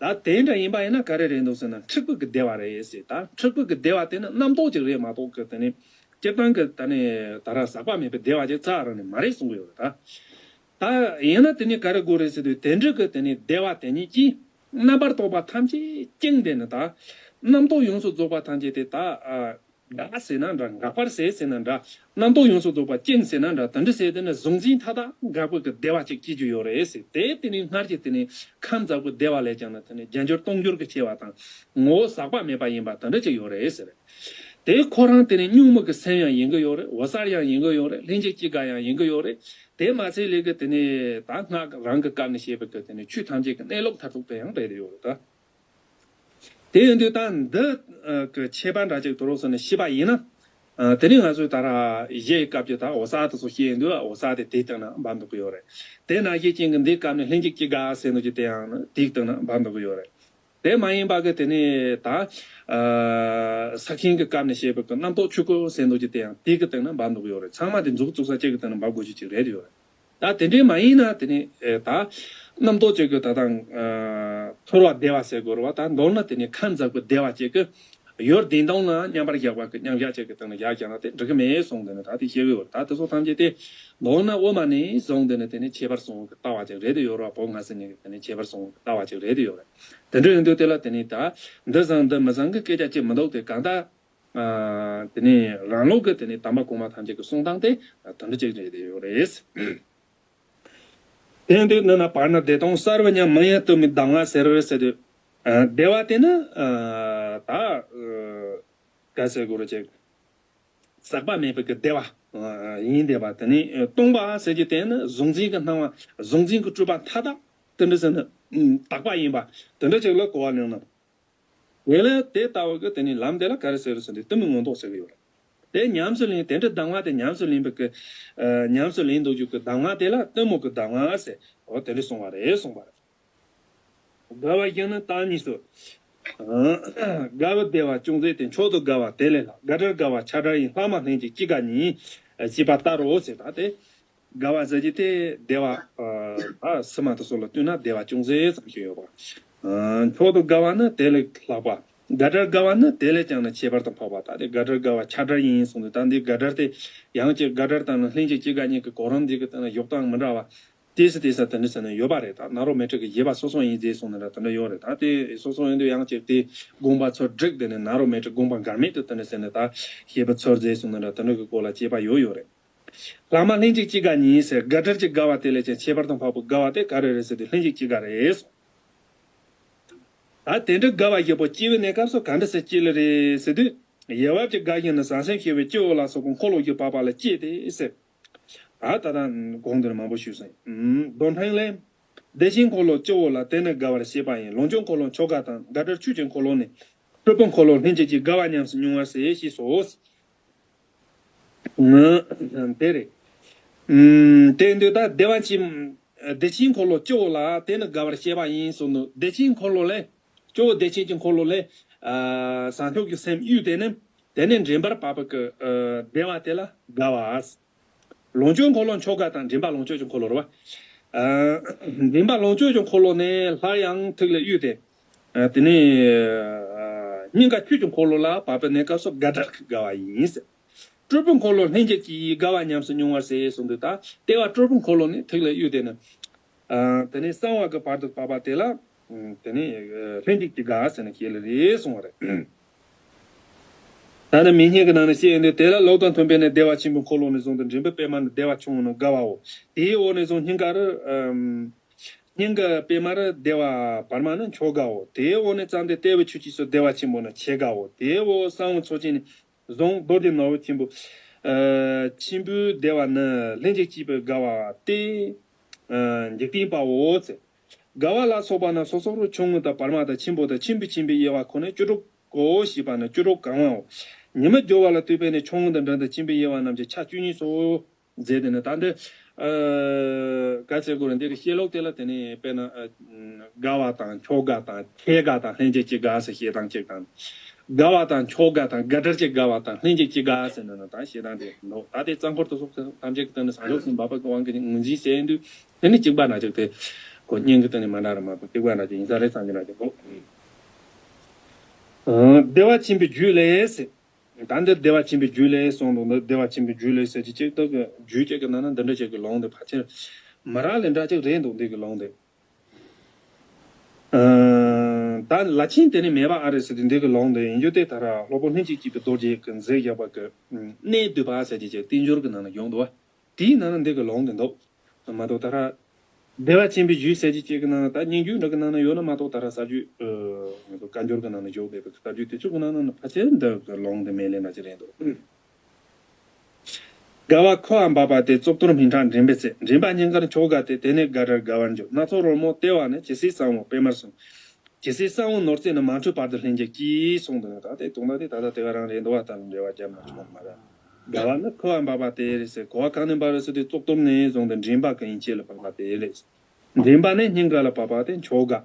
ད་དེ་འདྲ་ཡིན་པ་ཡིན་ན་ག་རེ་རེད་འདུག་ཟེར་ན། འཁྲུལ་པའི་གི་བདེ་བ་རེད་ཟེར། ད་འཁྲུལ་པའི་གི་བདེ་བ་དེ་ནི་རྣམ་རྟོག་ཅིག་རེད་མ་གཏོགས་གི་དེ་ནི་སྤྱིར་བཏང་གི་ད་ནི་ད་ར་ཟག་པ་མེད་པའི་བདེ་བ་ཅིག་རྩ་རང་ནས་མ་རེད་གསུང་གི་ཡོད་རེད། ད་ད་ཡིན་ན་དེ་ནི་ག་རེ་དགོས་རེད་ཟེར་དུས། དེ་འདྲ་གི་དེ་ནི་བདེ་བ་དེ་ཉིད་ཀྱིས་རྣམ་པར་རྟོག་པ་ཐམས་ཅད་བཅིངས་ཏེ་ནི། ད་རྣམ་རྟོག་ཡོངས་སུ་རྫོགས་པ་ཐམས་ཅད་དེ་ད་ཨ། འགག་ཟེར་ན་འདྲ། འགག་པར་བྱེད་ཟེར་ན་འདྲ། རྣམ་རྟོག་ཡོངས་སུ་རྫོགས་པ་བཅིངས་ཟེར་ན་འདྲ། དེ་འདྲ་བྱས་དེ་ནི་གཟུང་འཛིན་མཐའ་དག་འགག་པའི་གི་བདེ་བ་ཅིག་སྐྱེ་རྒྱུ་ཡོད་རེད་ཟེར། དེ་དེ་ནི་སྔར་གྱི་དེ་ནི་ཁམས་འཛག་པའི་བདེ་བ་ལས་ཀྱང་ནི་དེ་ནི་བརྒྱ་འགྱུར་སྟོང་འགྱུར་གྱི་ཆེ་བ་དང་། ངོ་བོ་ཟག་པ་མེད་པ་ཡིན་པ་དེ་འདྲ་ཅིག་ཡོད་རེད་ཟེར། དེ་ཁོ་རང་དེ་ནི་གཉུག་མའི་གི་སེམས་ཡང་ཡིན་གི་ཡོད་རེད། འོད་གསལ་ཡང་ཡིན་གི་ཡོད་རེད། ལྷན་ཅིག་སྐྱེས་དགའ་ཡང་ཡིན་གི་ཡོད་རེད། དེ་མ་ཚད་ལས་གི་དེ་ནི་ད་སྔགས་རང་གི་སྐབས་ནས་བཤད་པའི་གི་དེ་ནི་ཆོས་ཐམས་ཅད་ཀྱི་གནས་ལུགས་མཐར་ཐུག་དེ་ཡང་རེད་ཡོད་རེད་ད། དེ་ཡིན་དུས་ད་འདི་གི་ཁྱད་པར་འདྲ་ཅིག་དུ་རོགས་ཟེར་ནས་ཤེས་པ་ཡིན་ན། དེ་ནི་ང་ཚོས་ད་ར་གཞས་སྐབས་ཀྱི་ད་འོད་གསལ་དེ་ཚོ་ཤེས་ཡིན་དུས། འོད་གསལ་དེ་དེའི་སྟེང་ན་འབབ་འདུག་གི་ཡོད་རེད། དེ་ནང་བཞིན་ཅན་གྱི་འདིའི་སྐབས་ནས་ལྷན་ཅིག་སྐྱེས་དགའ་ཟེར་འདུག་ཀྱི་དེ་ཡང་ནི་དེའི་སྟེང་ན་འབབ་འདུག་གི་ཡོད་རེད། དེ་མ་ཡིན་པ་གི་དེ་ནི་ད་ས་ཆེན་གྱི་སྐབས་ནས་བཤད་པའི་གི་རྣམ་རྟོག་ཆོས་སྐུ་ཟེར་འདུག་ཀྱི་དེ་ཡང་དེའི་གི་སྟེང་ན་འབབ་འདུག་གི་ཡོད་རེད། ཚང་མ་དེ་མཛུབ་བཙུགས་ས་གཅིག་གི་སྟེང་ན་འབབ་དགོས་རྒྱུ་ཅིག་རེད་ཡོད་རེད། ད་དེ་འདྲའི་མ་ཡིན་ན་དེ་ནི་ཨེ་ད་རྣམ་རྟོག་ཅིག་གི་ད་དང་ཨ་ཚོར་བ་བདེ་བ་ཟེར་དགོས་རེད་བ། ད་མདོར་ན་དེ་ནི་ཁམས་འཛག་པའི་བདེ་བ་ཅིག་གི་ཡོད་བདེན་སྟོང་ལ་མཉམ་པར་བཞག་པ་གི་མཉམ་བཞག་ཅིག་གི་སྟེང་ལ་བཞག་ཀྱང་ན་དེ་འགྲིག་གི་མེད་གསུངས། དེ་ནི་ད་དེ་བཤད་གི་ཡོད་རེད། ད་དེ་ཚོ་ཐམས་ཅད་དེ་མདོར་ན་དབུ་མ་ནས་བཟུང་དེ་ནི་དེ་ནི་ཁྱད་པར་གསུམ་གི་ལྟ་བ་ཅིག་རེད་དེ་ཡོད་རེད་བ། བོད་སྔ་ས་ནས་དེ་ནི་ཁྱད་པར་གསུམ་གི་ལྟ་བ་ཅིག་རེད་དེ་ཡོད་རེད། དེ་འདྲ་ཡིན་དུས་དེ་ལ་དེ་ནི་ད་འདི་བཟང་འདི་མི་བཟང་གི་སྐད་ཆ་ཅིག་མི་འདུག་དེ་གང་ལྟར། ཨ་དེ་ནས་རང་ལུགས་ཀྱི་དེ་ནས་དམ་པ་གོང་མ་ཐམས་ཅད་ཀྱི་གསུང་སྟངས་དེ་དེ་འདྲ་ཅིག་རེད་དེ་ཡོད་རེད། དེ་ཡིན་དུས་འདི་ན་བར་ན་བདེ་སྟོང་གསལ་བར་མཉམ་མིང་ཡང་སྟོན་པའི་གདམས་ངག་ཟེར་རེད་ཟེར་དུས། ཨ་བདེ་བ་དེ་ནི་ཨ་ད་ཨ་ག་ཟེར་དགོས་རེད་ཅིག་ཟག་པ་མེད་པའི་གི་བདེ་བ་ཨ་ཡིན་བསྡད་པ། དེ་ནི་སྟོང་པ་ཟེར་རྒྱུ་དེ་ནི་གཟུང་འཛིན་གྱི་སྣང་བ། གཟུང་འཛིན་གྱི་སྤྲོས་པ་མཐའ་དག་དེ་འདྲ་ཟེར་ན་དག་པ་ཡིན་པ་དེ་འདྲ་ཅིག་ལ་གོ་བ་ལེན་ན། དེ་ལས་དེ་ལྟ་བུ་གི་དེ་ནི་ལམ་དེ་ལ་ག་རེ་ཟེར་ཟེར་དུས་གཏི་མུག་མངོན་རྟོགས་ཟེར་གི་ཡོད་རེད། དེ་ཉམས་སུ་ལེན། དེ་འདྲ་གདམས་ངག་དེ་ཉམས་སུ་ལེན་པའི་གི་ཨ་ཉམས་སུ་ལེན་འདུག་རྒྱུ་གི་གདམས་ངག་དེ་ལ་གཏི་མུག་གི་གདམས་ངག་ཟེར། འོ་དེ་འདྲ་གསུངས་པ་རེད་གསུངས་པ་རེད། དགའ་བ་བཞི་ནི་རྟགས་གཉིས་སུ། ཨ་དགའ་བའི་བདེ་བ་ཅུང་ཟད་དེ། མཆོག་ཏུ་དགའ་བ་དེ་ལས་ལྷག་དགའ་བྲལ་དགའ་བ་ཆགས་བྲལ་ཡིན། ལྷག་མ་ལྷན་ཅིག་སྐྱེས་དགའ་ཉིད། ཞེས་པ་ལྟར་རོ་ཟེར། ད་དེ་དགའ་བ་ཟེར་གྱི་དེ་བདེ་བ་ཨ་ཕྱི་མ་དེ་ཚོ་ལ་བསྟུན་ན་བདེ་བ་ཅུང་ཟད་ཙམ་ཞིག་ཡོད་པ། ཨ་མཆོག་ཏུ་དགའ་བ་ནི་དེ་ལས་ལྷག་པ། དགའ་བྲལ་དགའ་བ་ནི་དེ་ལས་ཀྱང་ནི་ཁྱད་པར་དུ་འཕགས་པ། ད་དེ་དགའ་བྲལ་དགའ་བ་ཆགས་བྲལ་ཡིན་གསུངས་ཏེ། ད་འདི་དགའ་བྲལ་དེ་ཡང་ཅིག་དགའ་བྲལ་དང་ནི་ལྷན་ཅིག་སྐྱེས་དགའ་གཉིས་ཀྱི་གོ་རིམ་འདི་གི་སྟེང་ན་ཡོད་སྟངས་མི་འདྲ་བ། ཏོག་ཙམ་ཏོག་ཙམ་དེ་འདྲ་ཟེར་ནས་ཡོད་པ་རེད། ད་ནཱ་རོ་མཻ་ཏྲི་གི་བཞེད་པ་སོ་སོ་ཡིན་ཟེར་གསུངས་ནི་འདྲ་དེ་འདྲ་ཡོད་རེད། ད་དེ་སོ་སོ་ཡིན་དུས་ཡང་ཅིག་དེ་དགོངས་པ་ཚུར་བསྒྲིགས་དེ་ནས་ནཱ་རོ་མཻ་ཏྲི་དགོངས་པ་འགལ་མེད་དུ་དེ་འདྲ་ཟེར་ནས་ད་བཞེད་པ་ཚུར་མཛད་གསུངས་ནི་འདྲ་དེ་འདྲ་གི་སྐོར་ལ་དཔྱད་པ་ཡོད་ཡོད་རེད། ལྷག་མ་ལྷན་ཅིག་སྐྱེས་དགའ་ཉིད་ཟེར། དགའ་བྲལ་གྱི་དགའ་བ་དེ་ལས་ཀྱང་ཁྱད་པར་དུ་འཕགས་པའི་དགའ་བ་དེ་ག་རེ་རེད་ཟེར་དུས་ལྷན་ཅིག་སྐྱེས་དགའ་རེད། ད་དེ་འདྲ་དགའ་བ་བཞི་པོ་སྐྱེ་བའི་གནས་སྐབས་སུ་ག་འདྲ་སེ་སྐྱེ་ལེ་རེད་ཟེར་དུས། ཡལ་བ་བཞི་དགའ་བཞིན་ནི་བཟང་སེམས་ཤེས་པའི་སྐྱེ་བོ་ལ་སོགས་པ་འཁོར་ལོ་བཞི་བབས་པ་ལ་སྐྱེས་ཏེ་ཟེར། ད་ད་ལྟ་གོང་དུ་མང་པོ་ཞུས་སོང་། མདོ་ཕྲེང་ལས། བདེ་ཆེན་འཁོར་ལོ་སྐྱེ་བོ་ལ། དེ་ནི་དགའ་བར་བྱེད་པ་ཡིན། ལོངས་སྤྱོད་འཁོར་ལོ་མཆོག་དགའ་དང་། དགའ་བྲལ་ཆོས་ཀྱི་འཁོར་ལོ་ནི། སྤྲུལ་པའི་འཁོར་ལོ་ལྷན་ཅིག་སྐྱེས། དགའ་བ་ཉམས་སུ་མྱོང་བར་ཟེར་ཞེས་སོ། དེ་རེད། དེ་འདོད་ད་བདེ་བ་ཆེན། བདེ་ཆེན་འཁོར་ལོ་སྐྱེ་བོ་ལ། དེ་ནི་དགའ་བར་བྱེད་པ་ཡིན་གསུངས་འདུག་བདེ་ཆེན་འཁོར་ལོ་ལས། སྐྱེ་བོ་བདེ་ཆེན་གྱི་འཁོར་ལོ་ལས། བཟང་ཕྱོགས་ཀྱི་སེམས་གཡོས་ཏེ་ནི། དེ་ནི་འདྲེན་པར་བབས་པའི་བདེ་བ་དེ་ལ་དགའ་བ། ལོངས་སྤྱོད་འཁོར་ལོ་མཆོག་དགའ་དང་། འདྲེན་པ་ལོངས་སྤྱོད་ཀྱི་འཁོར་ལོ་རེད་བ། འདྲེན་པ་ལོངས་སྤྱོད་ཀྱི་འཁོར་ལོ་ནི་སླར་ཡང་ཐུགས་ལ་གཡོས་ཏེ། དེ་ནས་སྙིང་ག་ཆོས་ཀྱི་འཁོར་ལོ་ལ་བབས་པའི་གནས་སྐབས་སུ་དགའ་བྲལ་གྱི་དགའ་བ་ཡིན། སྤྲུལ་པའི་འཁོར་ལོ་ལྷན་ཅིག་སྐྱེས། དགའ་བ་ཉམས་སུ་མྱོང་བར་ཟེར་གསུངས་འདུག་ད་ལྟེ་བ་སྤྲུལ་པའི་འཁོར་ལོ་ནི་ཐུགས་ལ་གཡོས་ཏེ་ནི། དེ་ནས་གསང་བ་གི་བར་དུ་བབས་པ་དེ་ལ། དེ་ནས་ལྷན་ཅིག་སྐྱེས་དགའ་ཟེར་ནས་བཤད་ལེ་རེད་གསུངས་པ་རེད། ད་ནི་མིང་སྙན་གྱི་ནང་ནས་བཤད་ཡོང་དུས། དེ་ལ་ལོག་དང་མཐུན་པས་ནི། བདེ་བ་ཆེན་པོའི་འཁོར་ལོ་ནས་བཟུང་སྟེ། འདྲེན་པའི་པད་མ་ནས་བདེ་བ་ཆུང་ངུ་ནི་དགའ་བའོ། དེའི་འོག་ནས་བཟུང་སྙིང་ག་རུ། སྙིང་ག་པད་མ་རུ་བདེ་བ་བར་མ་ནི་མཆོག་དགའོ། དེའི་འོག་ནས་བརྩམས་ཏེ་ལྟེ་བའི་ཆུ་སྐྱེས་སུ་བདེ་བ་ཆེན་པོ་ནི་ཆེ་དགའོ། དེའི་འོག་གསང་བའི་ཚོགས་ཆེན་ནས་བཟུང་རྡོ་རྗེ་ནོར་བུ་ཆེན་པོ། ཆེན་པོའི་བདེ་བ་ནི་ལྷན་ཅིག་སྐྱེས་པའི་དགའ་བ་སྟེ། འཇིག་རྟེན་པའོ་ཟེར། དགའ་བ་ལ་སོགས་པ་རྣམས་སོ་སོར་ཆུང་ངུ་དང་བར་མ་དང་ཆེན་པོ་དང་ཆེན་པོའི་ཆེན་པོའི་དབྱེ་བ་ཁོ་ནས་བཅུ་དྲུག་གོ་ཞེས་པ་ནི་བཅུ་དྲུག་གང་བའོ། ཉི་མ་སྦྱོར་བ་ལ་ལྟོས་པས་ནི་ཆུང་ངུ་དང་འབྲིང་དང་ཆེན་པོའི་དབྱེ་བ་རྣམས་ཀྱི་ཆ་བཅུ་གཉིས་སོ། མཛད་དེ་ནི་ད་འདི། ག་ཚད་དགོས་རེད། འདི་གི་བཤད་ལུགས་དེ་ལ་དེ་ནི་དཔེར་ན། དགའ་བ་དང་མཆོག་དགའ་དང་ཆེ་དགའ་དང་ལྷན་ཅིག་སྐྱེས་དགའ་ཟེར་བཤད་སྟངས་གཅིག་དང་། དགའ་བ་དང་མཆོག་དགའ་དང་དགའ་བྲལ་གྱི་དགའ་བ་དང་ལྷན་ཅིག་སྐྱེས་དགའ་ཟེར་ན་ནི་ད་བཤད་སྟངས་དེ་འདུག་ད་དེ་རྩ་འཁོར་དུ་སོགས་ཐམས་ཅད་ཀྱི་སྟེང་ནས་བཟང་ཕྱོགས་སུ་འབབ་པ་གི་དབང་གིས་ངོས་འཛིན་བྱས་ཡིན་དུས། དེ་ནི་གཅིག་པ་ན་གཅིག་དེ། ཁོ་སྙན་གྱི་སྟེང་ནས་མ་འདྲ་ར་མ་གཏོགས་གཅིག་པ་ན་གཅིག་ཡིན་ས་རེད་བསམ་གྱི་ན་གཅིག་འདུག་བདེ་བ་ཆེན་པོའི་རྒྱུད་ལས་ཟེར། ད་འདི་བདེ་བ་ཆེན་པོའི་རྒྱུད་ལས་གསུངས་འདུག་འདི་བདེ་བ་ཆེན་པོའི་རྒྱུད་ལས་ཟེར་གྱི་གཅིག་ད་གི་རྒྱུད་གཅིག་གི་ནང་ན་འདི་འདྲ་གཅིག་གི་ལུང་འདི་ཕལ་ཆེར་མི་རག་ལས་འདྲ་གཅིག་རེད་འདུག་འདི་གི་ལུང་འདི། ད་ལ་ཆེན་དེ་ནི་མེད་པ་ཨ་རེད་ཟེར་དུས་འདི་གི་ལུང་འདི་ཡིན་རྒྱུ་དེ་ད་ར་སློབ་དཔོན་ལྷན་ཅིག་སྐྱེས་པའི་རྡོ་རྗེ་གིས་མཛད་བཞག་པ་གི་གནད་བསྡུས་པ་ཟེར་གྱི་གཅིག་བསྟན་འགྱུར་གི་ནང་ན་ཡོང་འདུག་བ། དེའི་ནང་ན་འདི་གི་ལུང་འདི་འདུག་མ་གཏོགས་ད་ར། བདེ་བ་ཆེན་པོའི་རྒྱུད་ཟེར་གྱི་གཅིག་གི་ནང་ན་ད་སྙན་བརྒྱུད་འདྲ་གི་ནང་ན་ཡོད་ན་མ་གཏོགས་ད་ར་ས་རྒྱུད། ང་ཚོ་བཀའ་འགྱུར་གི་ནང་ན་བཞུགས་བསྡད་པའི་ས་རྒྱུད་དེ་ཚོ་གི་ནང་ན་ཕལ་ཆེར་འདི་གི་ལུང་འདི་མེད་ལས་ན་ཅི་རེད་འདུག་དགའ་བ་ཁོ་བ་འབབ་པ་སྟེ། གཙུག་ཏོར་སྨིན་ཕྲག་འདྲེན་པའི་ཚེ། འདྲེན་པ་སྙིང་གར་མཆོག་དགའ་སྟེ། དེ་ནས་དགའ་བྲལ་དགའ་བར་འགྱུར། སྣ་ཚོགས་རོལ་མོ་ལྟེ་བ་ནས། ཇི་སྲིད་གསང་བའི་པད་མར་སོང་། ཇི་སྲིད་གསང་བའི་ནོར་རྫས་ནི། མ་འཁྲུལ་བར་དུ་ལྷན་ཅིག་སྐྱེས། གསུངས་འདུག་ནས་ད་དེ་དེ་ག་རང་རེད་འདུག་བ། ད་འགྲེལ་བ་བརྒྱབ་ན་ཆོག་མ་རེད། དགའ་བ་ནི་ཁོ་བ་འབབ་པ་སྟེ་རེད་ཟེར། ཁོ་བ་གང་ནས་འབབ་རེད་ཟེར་དུས་གཙུག་ཏོར་ནས་བཟུང་སྟེ་འདྲེན་པ་གི་ཡན་ཆད་ལ་འབབ་པ་སྟེ་རེད། འདྲེན་པ་ནས་སྙིང་ག་ལ་བབས་པ་སྟེ་མཆོག་དགའ།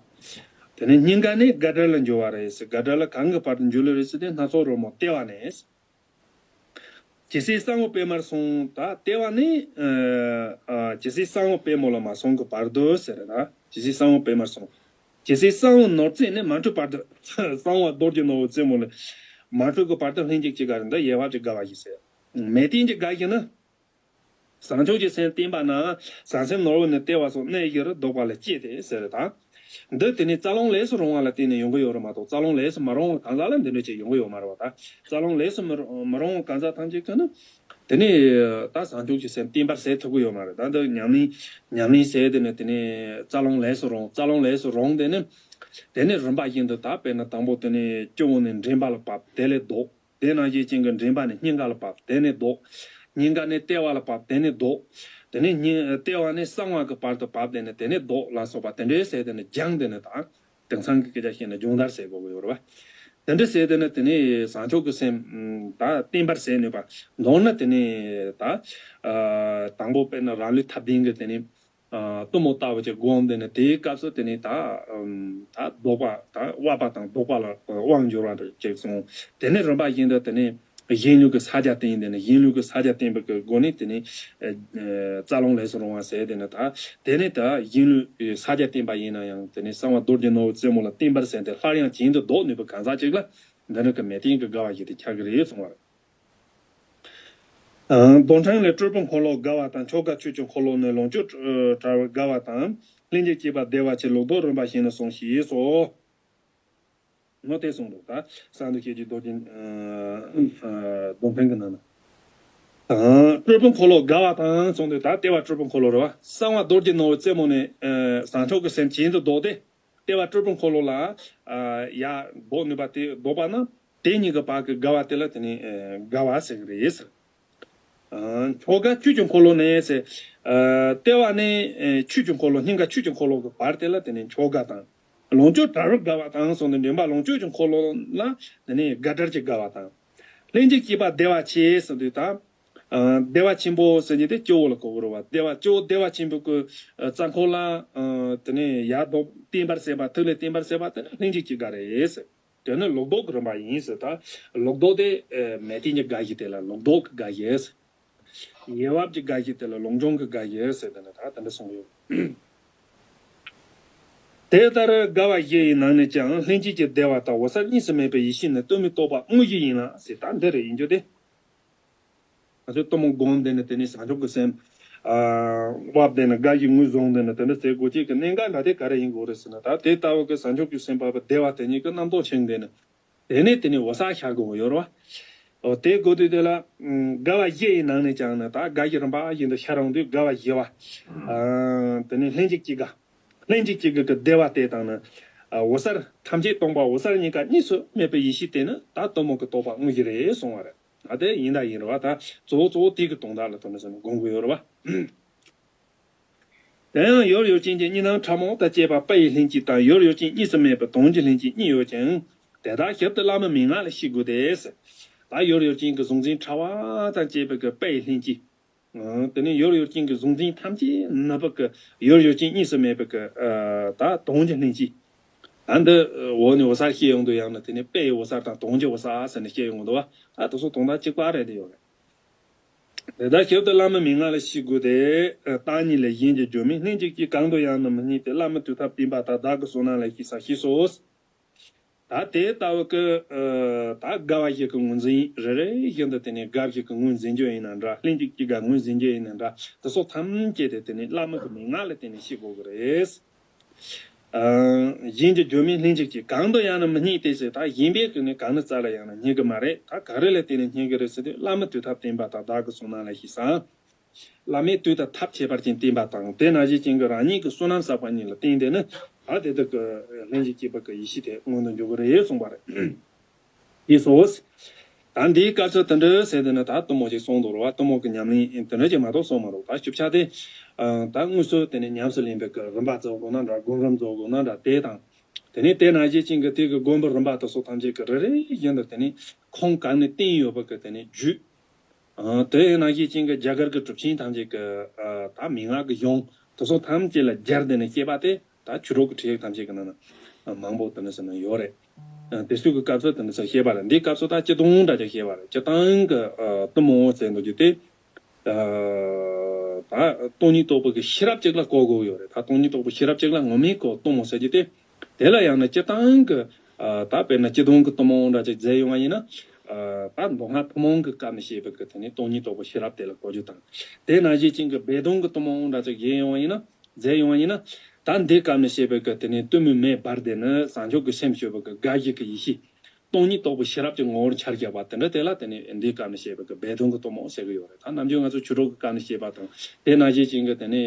དེ་ནས་སྙིང་ག་ནས་དགའ་བྲལ་ལ་འགྱུར་བ་རེད་ཟེར། དགའ་བྲལ་ལ་གང་གི་བར་དུ་འགྱུར་ལེ་རེད་ཟེར་དུས་སྣ་ཚོགས་རོལ་མོ་ལྟེ་བ་ནས། ཇི་སྲིད་གསང་བའི་པད་མར་སོང་། ད་ལྟེ་བ་ནས། ཨ་ཨ་ཇི་སྲིད་གསང་བའི་པད་མོ་ལ་མ་སོང་གི་བར་དུ་ཟེར་ད། ཇི་སྲིད་གསང་བའི་པད་མར་སོང་། ཇི་སྲིད་གསང་བའི་ནོར་རྫས་ནི། མ་འཁྲུལ་བར་དུ། གསང་བ་རྡོ་རྗེ་ནོར་བུའི་རྩེ་མོ་ལས། མ་འཁྲུལ་གྱི་བར་དུ་ལྷན་ཅིག་སྐྱེས་དགའ་རེད། འདི་ཡལ་བ་གྱི་དགའ་བ་ཞིག་ཟེར། མས་བརྟན་གྱི་དགའ་བཞི་ནི། བཟང་ཕྱོགས་ཀྱི་སེམས་བརྟན་པ་ན། བྱང་སེམས་ནོར་བུ་ནི་ལྟེ་བ་སོགས་གནས་བཞིར་ལྡོག་པ་ལ་སྐྱེས་ཏེ་ཟེར་ད། འདི་དེ་ནི་རྩ་རླུང་ལས་སུ་རུང་བ་ལ་བརྟེན་ནས་ཡོང་གི་ཡོད་རེད་མ་གཏོགས། རྩ་རླུང་ལས་སུ་མ་རུང་བ་གང་ཟག་ལ་འདི་འདྲ་ཅིག་ཡོང་གི་ཡོད་མ་རེད་བ་ད། རྩ་རླུང་ལས་སུ་མི་རུང་མི་རུང་བ་གང་ཟག་ཐམས་ཅད་ཀྱིས་ནི། དེ་ནི་ད་བྱང་ཆུབ་ཀྱི་སེམས་བརྟན་པར་བྱེད་ཐུབ་ཀྱི་ཡོད་མ་རེད། ད་འདི་ཉམས་ལེན་ཉམས་ལེན་བྱས་དེ་ནི་དེ་ནི་རྩ་རླུང་ལས་སུ་རུང་། རྩ་རླུང་ལས་སུ་རུང་དེ་ནི། དེ་ནི་རིམ་པ་བཞིན་དུ་ད་དཔེར་ན་དང་པོ་དེ་ནི་སྐྱེ་བོ་ནས་འདྲེན་པ་ལ་བབས། དེ་ལས་ལྡོག་དེ་ནང་བཞིན་ཅན་གྱི་འདྲེན་པ་ནས་སྙིང་ག་ལ་བབས། དེ་ནས་ལྡོག་སྙིང་ག་ནས་ལྟེ་བ་ལ་བབས། དེ་ནས་ལྡོག་དེ་ནས་སྙིང་ལྟེ་བ་ནས་གསང་བ་གི་བར་དུ་བབས། དེ་ནས་དེ་ནས་ལྡོག་ལ་སོགས་པ་དེ་འདྲའི་ཟེར་དེ་ནས་སྦྱངས་དེ་ནས་དང་། དེང་སང་གི་སྐད་ཆ་བཤད་ན་སྦྱོང་བརྡར་ཟེར་དགོས་ཀྱི་ཡོད་རེད་བ། དེ་འདྲ་ཟེར་དེ་ནས་དེ་ནས་བཟང་ཕྱོགས་ཀྱི་སེམས་ད་བརྟན་པར་བྱེད་ནུས་པ། མདོར་ན་དེ་ནས་ད་དང་པོ་དཔེར་ན་རང་ལུས་ཐབས་ལྡན་གྱི་དེ་ནས། གཏུམ་མོ་ལྟ་བུ་ཅིག་བསྒོམས། དེ་ནས་དེའི་སྐབས་སུ་དེ་ནས་ད་ད་ལྡོག་པ་ད་དབབ་པ་དང་ལྡོག་པ་ལ་དབང་འབྱོར་བ་འདྲ་ཅིག་སོང་། དེ་ནས་རིམ་པ་བཞིན་དུ་དེ་ནས་གཞན་ལུས་ཀྱི་ཕྱག་རྒྱ་བསྟེན། དེ་ནས་གཞན་ལུས་ཀྱི་ཕྱག་རྒྱ་བསྟེན་པའི་གི་སྒོ་ནས་དེ་ནས་རྩ་རླུང་ལས་སུ་རུང་བ་ཟེར། དེ་ནས་ད་དེ་ནས་ད་གཞན་ལུས་ཕྱག་རྒྱ་བསྟེན་པ་ཡིན་ན་ཡང་དེ་ནས་གསང་བ་རྡོ་རྗེ་ནོར་བུའི་རྩེ་མོ་ལ་བརྟན་པར་བྱས་ཏེ་སླར་ཡང་གྱེན་དུ་ལྡོག་ནུས་པའི་གང་ཟག་ཅིག་ལ་འདི་འདྲ་གི་མས་བརྟན་གྱི་དགའ་བ་ཞིག་དེ་ཁྱབ་ཀྱི་རེད་གསུངས་པ་རེད། མདོ་ཕྲན་ལས། སྤྲུལ་པའི་འཁོར་ལོ་དགའ་བ་དང་། མཆོག་དགའ་ཆོས་ཀྱི་འཁོར་ལོ་ནི། ལོངས་སྤྱོད་བྲལ་བའི་དགའ་བ་དང་། ལྷན་ཅིག་སྐྱེས་པ་བདེ་བ་ཆེ། ལོག་རྟོག་རིམ་པ་བཞིན་ནི་སོང་ཞེས་སོ། ངོ་དེ་གསུངས་འདུག་ད་གསང་འདུས་སྐྱེས་ཀྱི་རྡོ་རྗེ་མདོ་ཕྲན་གྱི་ནང་ན། སྤྲུལ་པའི་འཁོར་ལོ་དགའ་བ་དང་གསུངས་འདུག་ད་ལྟེ་བ་སྤྲུལ་པའི་འཁོར་ལོ་རེད་བ། གསང་བ་རྡོ་རྗེ་ནོར་བུའི་རྩེ་མོ་ནས་བཟང་ཕྱོགས་ཀྱི་སེམས་གྱེན་དུ་ལྡོག་སྟེ། ལྟེ་བ་སྤྲུལ་པའི་འཁོར་ལོ་ལ་ཡར་ལྡོག་ནུས་པ་དེ་ལྡོག་པ་ན། དེ་གཉིས་ཀྱི་བར་གྱི་བརྒལ་བ་དེ་ལ་དེ་ནི་བརྒལ་བ་ཟེར་གྱི་རེད་ཟེར། མཆོག་དགའ་བཅུད་ཀྱི་འཁོར་ལོ་ནས་ཟེར། ལྟེ་བ་ནས་བཅུད་ཀྱི་འཁོར་ལོ། སྙིང་ག་བཅུད་ཀྱི་འཁོར་ལོ་གི་བར་དེ་ལ་དེ་ནི་མཆོག་དགའ་དང་། ལོངས་སྤྱོད་བྲལ་བར་དགའ་བ་དང་གསུངས་ཏེ། མགྲིན་པ་ལོངས་སྤྱོད་ཀྱི་འཁོར་ལོ་ལ་དེ་ནི་དགའ་བྲལ་གྱི་དགའ་བ་དང་། ལྷན་ཅིག་སྐྱེས་པ་བདེ་བ་ཆེ་ཟེར་དུས་དང་། བདེ་བ་ཆེན་པོ་ཟེར་གྱི་དེ་སྐྱེ་བོ་ལ་གོ་དགོས་རེད་བ། བདེ་བ་སྐྱེ་བོ་བདེ་བ་ཆེན་པོ་གི་རྩ་འཁོར་ལ་དེ་ནི་ཡར་ལྡོག་བརྟེན་པར་བྱེད་པ། ཐུགས་ལ་བརྟེན་པར་བྱེད་པ་དེ་ནི་ལྷན་ཅིག་སྐྱེས་དགའ་རེད་ཟེར། དེ་ནི་ལོག་ལྡོག་གི་རིམ་པ་ཡིན་ཟེར། ད་ལོག་ལྡོག་དེ་མལ་སྟན་གྱི་དགའ་བཞི་དེ་ལ་ལོག་ལྡོག་གི་དགའ་བཞི་ཟེར། ཡིད་འོབས་ཀྱི་དགའ་བཞི་དེ་ལ་ལོག་འབྱུང་གི་དགའ་བཞི་ཟེར། དེ་ནི་ད་དེ་འདྲ་གསུངས་ཡོད། དེ་ལྟར་དགའ་བ་བཞི་ཡི་ནང་ནས་ཀྱང་ལྷན་སྐྱེས་ཀྱི་བདེ་བ་དང་འོད་གསལ་གཉིས་སུ་མེད་པའི་ཡེ་ཤེས་ནི་གཏི་མུག་རྟོག་པ་དངོས་གཞི་ཡིན་ལ་ཟེར། ད་འདི་རེད་ཡིན་རྒྱུ་དེ། ང་ཚོས་གཏི་མུག་བསྒོམས་བསྡད་ནས་དེ་ནས་བྱང་ཆུབ་ཀྱི་སེམས་བབས་བསྡད་ནས་དགའ་བཞི་ངོས་བཟུང་བསྡད་ནས་དེ་འདྲ་ཟེར་དགོས་ཀྱི་གི་གནད་འགག་འདྲ་དེ་ག་རེ་ཡིན་དགོས་རེད་ཟེར་ན། ད་དེ་ལྟ་བུ་གི་བྱང་ཆུབ་ཀྱི་སེམས་དཔའ་བདེ་བ་དེ་ཉིད་ཀྱི་རྣམ་རྟོག་ཆེན་བསྡད་ནས། དེ་ནས་དེ་ནས་འོད་གསལ་ཤར་དགོས་ཡོད་རེད་བ། འོ་དེ་དགོས་དུས་དེ་ལ། དགའ་བ་བཞི་ཡི་ནང་ནས་ཀྱང་ནི་ད་དགའ་བཞི་རིམ་པ་བཞིན་དུ་ཤར་འོང་དུས་དགའ་བ་བཞི་བ། དེ་ནས་ལྷན་ཅིག་སྐྱེས་དགའ། ལྷན་ཅིག་སྐྱེས་དགའི་བདེ་བ་དེ་དང་ནི། འོད་གསལ་ཐམས་ཅད་སྟོང་པ་འོད་གསལ་གཉིས་ཀ་གཉིས་སུ་མེད་པའི་ཡེ་ཤེས་དེ་ནི་ད་གཏི་མུག་གི་རྟོག་པ་དངོས་གཞི་རེད་གསུང་བ་རེད། ད་དེ་ཡིན་ད་ཡིན་རེད་བ། ད་གཙོ་བོ་གཙོ་བོ་དེ་གི་དོན་དག་ལ་དོན་ནི་ཟེར་ནས་དགོངས་དགོས་ཡོད་རེད་བ། དེ་ཡང་ཡུལ་ཡུལ་ཅན་གྱི་གཉིས་སྣང་ཕྲ་མོ་དང་བཅས་པ་དཔེ་ཡི་ལྷན་སྐྱེས་དང་ཡུལ་ཡུལ་ཅན་གཉིས་སུ་མེད་པའི་དོན་གྱི་ལྷན་སྐྱེས་གཉིས་ཡོད་ཅིང་། དེ་དག་ཞིབ་ཏུ་བླ་མའི་མན་ངག་ལས་ཤེས་དགོས་ཏེ། ད་ཡུལ་ཡུལ་ཅན་གྱི་གཟུང་འཛིན་ཕྲ་བ་དང་བཅས་པའི་གི་དཔེ་ཡི་ལྷན་སྐྱེས། དེ་ནས་ཡུལ་ཡུལ་ཅན་གྱི་གཟུང་འཛིན་ཐམས་ཅད་ནུབ་པའི་གི་ཡུལ་ཡུལ་ཅན་གཉིས་སུ་མེད་པའི་གི་ད་དོན་གྱི་ལྷན་སྐྱེས། ད་འདི་འོག་ནས་འོད་གསལ་བཤད་ཡོང་དུས་ཡང་ན་དེ་ནས་དཔེ་ཡི་འོད་གསལ་དང་དོན་གྱི་འོད་གསལ་ཟེར་ནས་བཤད་ཡོང་གི་འདུག་བ། ད་དེ་ཚོ་དོན་དག་གཅིག་པ་རེད་དེ་ཡོད་རེད། དེ་དག་ཞིབ་ཏུ་བླ་མའི་མན་ངག་ལས་ཤེས་དགོས་ཏེ། བརྟག་གཉིས་ལས་གཞན་གྱིས་བརྗོད་མིན་ལྷན་ཅིག་སྐྱེས་གང་དུ་ཡང་ནི་མི་རྙེད་དེ། བླ་མའི་དུས་ཐ་བསྟན་པ་དང་བདག་གི་བསོད་ནམས་ལས་ཤེས་ས་ཞེས་སོ། ད་དེ་ལྟ་བུ་གི་ད་དགའ་བ་བཞི་གི་ངོས་འཛིན་རེ་རེ་བཞིན་དུ་དེ་ནས་དགའ་བ་བཞི་གི་ངོས་འཛིན་རྒྱུ་ཡིན་ན་འདྲ། ལྷན་ཅིག་སྐྱེས་དགའ་ངོས་འཛིན་རྒྱུ་ཡིན་ན་འདྲ། དེ་ཚོ་ཐམས་ཅད་དེ་དེ་ནས་བླ་མ་གི་མན་ངག་ལས་དེ་ནས་ཤེས་དགོས་ཀྱི་རེད། གཞན་གྱིས་བརྗོད་མིན་ལྷན་ཅིག་སྐྱེས་གང་དུ་ཡང་ནི་མི་རྙེད་དེ་ཟེར། ད་གཞན་པས་ཀྱིས་ནི་གང་ནི་རྩ་ལ་ཡང་ནི་རྙེད་ཀྱི་མ་རེད། ད་ག་རེ་ལས་བརྟེན་ནས་རྙེད་ཀྱི་རེད་ཟེར་དུས། བླ་མའི་དུས་ཐ་བསྟན་པ་དང་བདག་གི་བསོད་ནམས་ལས་ཤེས་ས། བླ་མས་དུས་དང་ཐབས་ཁྱད་པར་ཅན་བསྟན་པ་དང་། དེ་ནང་བཞིན་ཅན་གྱི་རང་ཉིད་ཀྱི་བསོད་ནམས་བསགས་པ་གཉིས་ལ་བརྟེན་ཏེ་ནི། ད་དེ་དག་གི་ལྷན་ཅིག་སྐྱེས་པ་གི་ཡེ་ཤེས་དེ་མངོན་དུ་འགྱུར་གྱི་རེད་གསུངས་པ་རེད། ཡེ་སོ། ད་འདིའི་སྐབས་སུ་དེ་འདྲ་ཟེར་དེ་ནི་ད་གཏུམ་མོ་ཞིག་གསུངས་འདུག་རེད་བ། གཏུམ་མོ་གི་ཉམས་ལེན་དེ་འདྲ་ཅིག་མ་གཏོགས་གསུངས་མ་འདུག་ད་ཞིབ་ཆ་དེ། ད་དངོས་སུ་དེ་ནི་ཉམས་སུ་ལེན་པའི་གི་རིམ་པ་རྫོགས་དགོས་ན་འདྲ། སྒོམ་རིམ་རྫོགས་དགོས་ན་འདྲ། དེ་དང་། དེ་ནས་དེ་ནང་བཞིན་ཅན་གྱི་དེ་གི་སྒོམ་པའི་རིམ་པ་དེ་ཚོ་ཐམས་ཅད་ཀྱི་རེ་རེ་བཞིན་དུ་དེ་ནི་ཁུངས་གང་ནས་བསྟན་ཡོད་པ་གི་དེ་ནི་རྒྱུད། དེ་ནང་བཞིན་ཅན་གྱི་རྒྱ་གར་གྱི་གྲུབ་ཆེན་ཐམས་ཅད་ཀྱི་ད་མན་ངག་གི་གཞུང་དེ་ཚོ་ཐམས་ཅད་ལ་སྦྱར་ཏེ་ནི་བཤད་པ་དེ་ད་ཆོས་གྲོགས་ཀྱི་ཁྲིད་ཡིག་ཐམས་ཅད་ཀྱི་ནང་ན་མང་པོ་དེ་ནི་ཟེར་ན་ཡོད་རེད། དེ་ཚོའི་གི་སྐབས་སུ་དེ་ནི་ཟེར་བཤད་པ་རེད། འདིའི་སྐབས་སུ་ད་སྤྱི་དོན་འདྲ་ཅིག་བཤད་པ་རེད། སྤྱིར་བཏང་གི་གཏུམ་མོ་ཟེར་འདུག་རྒྱུ་དེ། ད་སྟོང་ཉིད་རྟོགས་པའི་གི་ཤེས་རབ་ཅིག་ལ་གོ་དགོས་ཡོད་རེད། ད་སྟོང་ཉིད་རྟོགས་པའི་ཤེས་རབ་ཅིག་ལ་ངོ་མས་གོ་གཏུམ་མོ་ཟེར་རྒྱུ་དེ། དེ་ལ་ཡང་ན་སྤྱིར་བཏང་གི་ད་དཔེར་ན་སྤྱི་དོན་གི་གཏུམ་མོ་འདྲ་ཅིག་མཛད་ཡོང་བ་ཡིན་ན། ད་མདོ་སྔགས་ཐུན་མོང་གི་སྐབས་ནས་བཤད་པའི་གི་དེ་ནི་སྟོང་ཉིད་རྟོགས་པའི་ཤེས་རབ་དེ་ལ་གོ་རྒྱུ་དང་། དེ་ནང་བཞིན་ཅན་གི་སྦས་དོན་གི་གཏུམ་མོ་འདྲ་ཅིག་མཛད་ཡོང་བ་ཡིན་ན། མཛད་ཡོང་བ་ཡིན་ན། ད་འདི་སྐབས་ནས་བཤད་པའི་གི་དེ་ནི་གཏི་མུག་མེ་འབར་ཏེ་ནི་བྱང་ཆུབ་ཀྱི་སེམས་སྤྱོད་པའི་གི་དགའ་བཞི་གི་ཡེ་ཤེས། སྟོང་ཉིད་རྟོགས་པའི་ཤེས་རབ་ཀྱི་ངོ་བོར་འཆར་བཞག་པ་དེ་འདྲ་དེ་ལ་དེ་ནི་འདིའི་སྐབས་ནས་བཤད་པའི་གི་སྦས་དོན་གྱི་གཏུམ་མོ་ཟེར་གི་ཡོད་རེད། ད་ནམ་རྒྱུན་ང་ཚོ་ཆོས་གྲོགས་ཀྱི་སྐབས་ནས་བཤད་པ་དང་། དེ་ནང་བཞིན་ཅན་གྱི་དེ་ནི་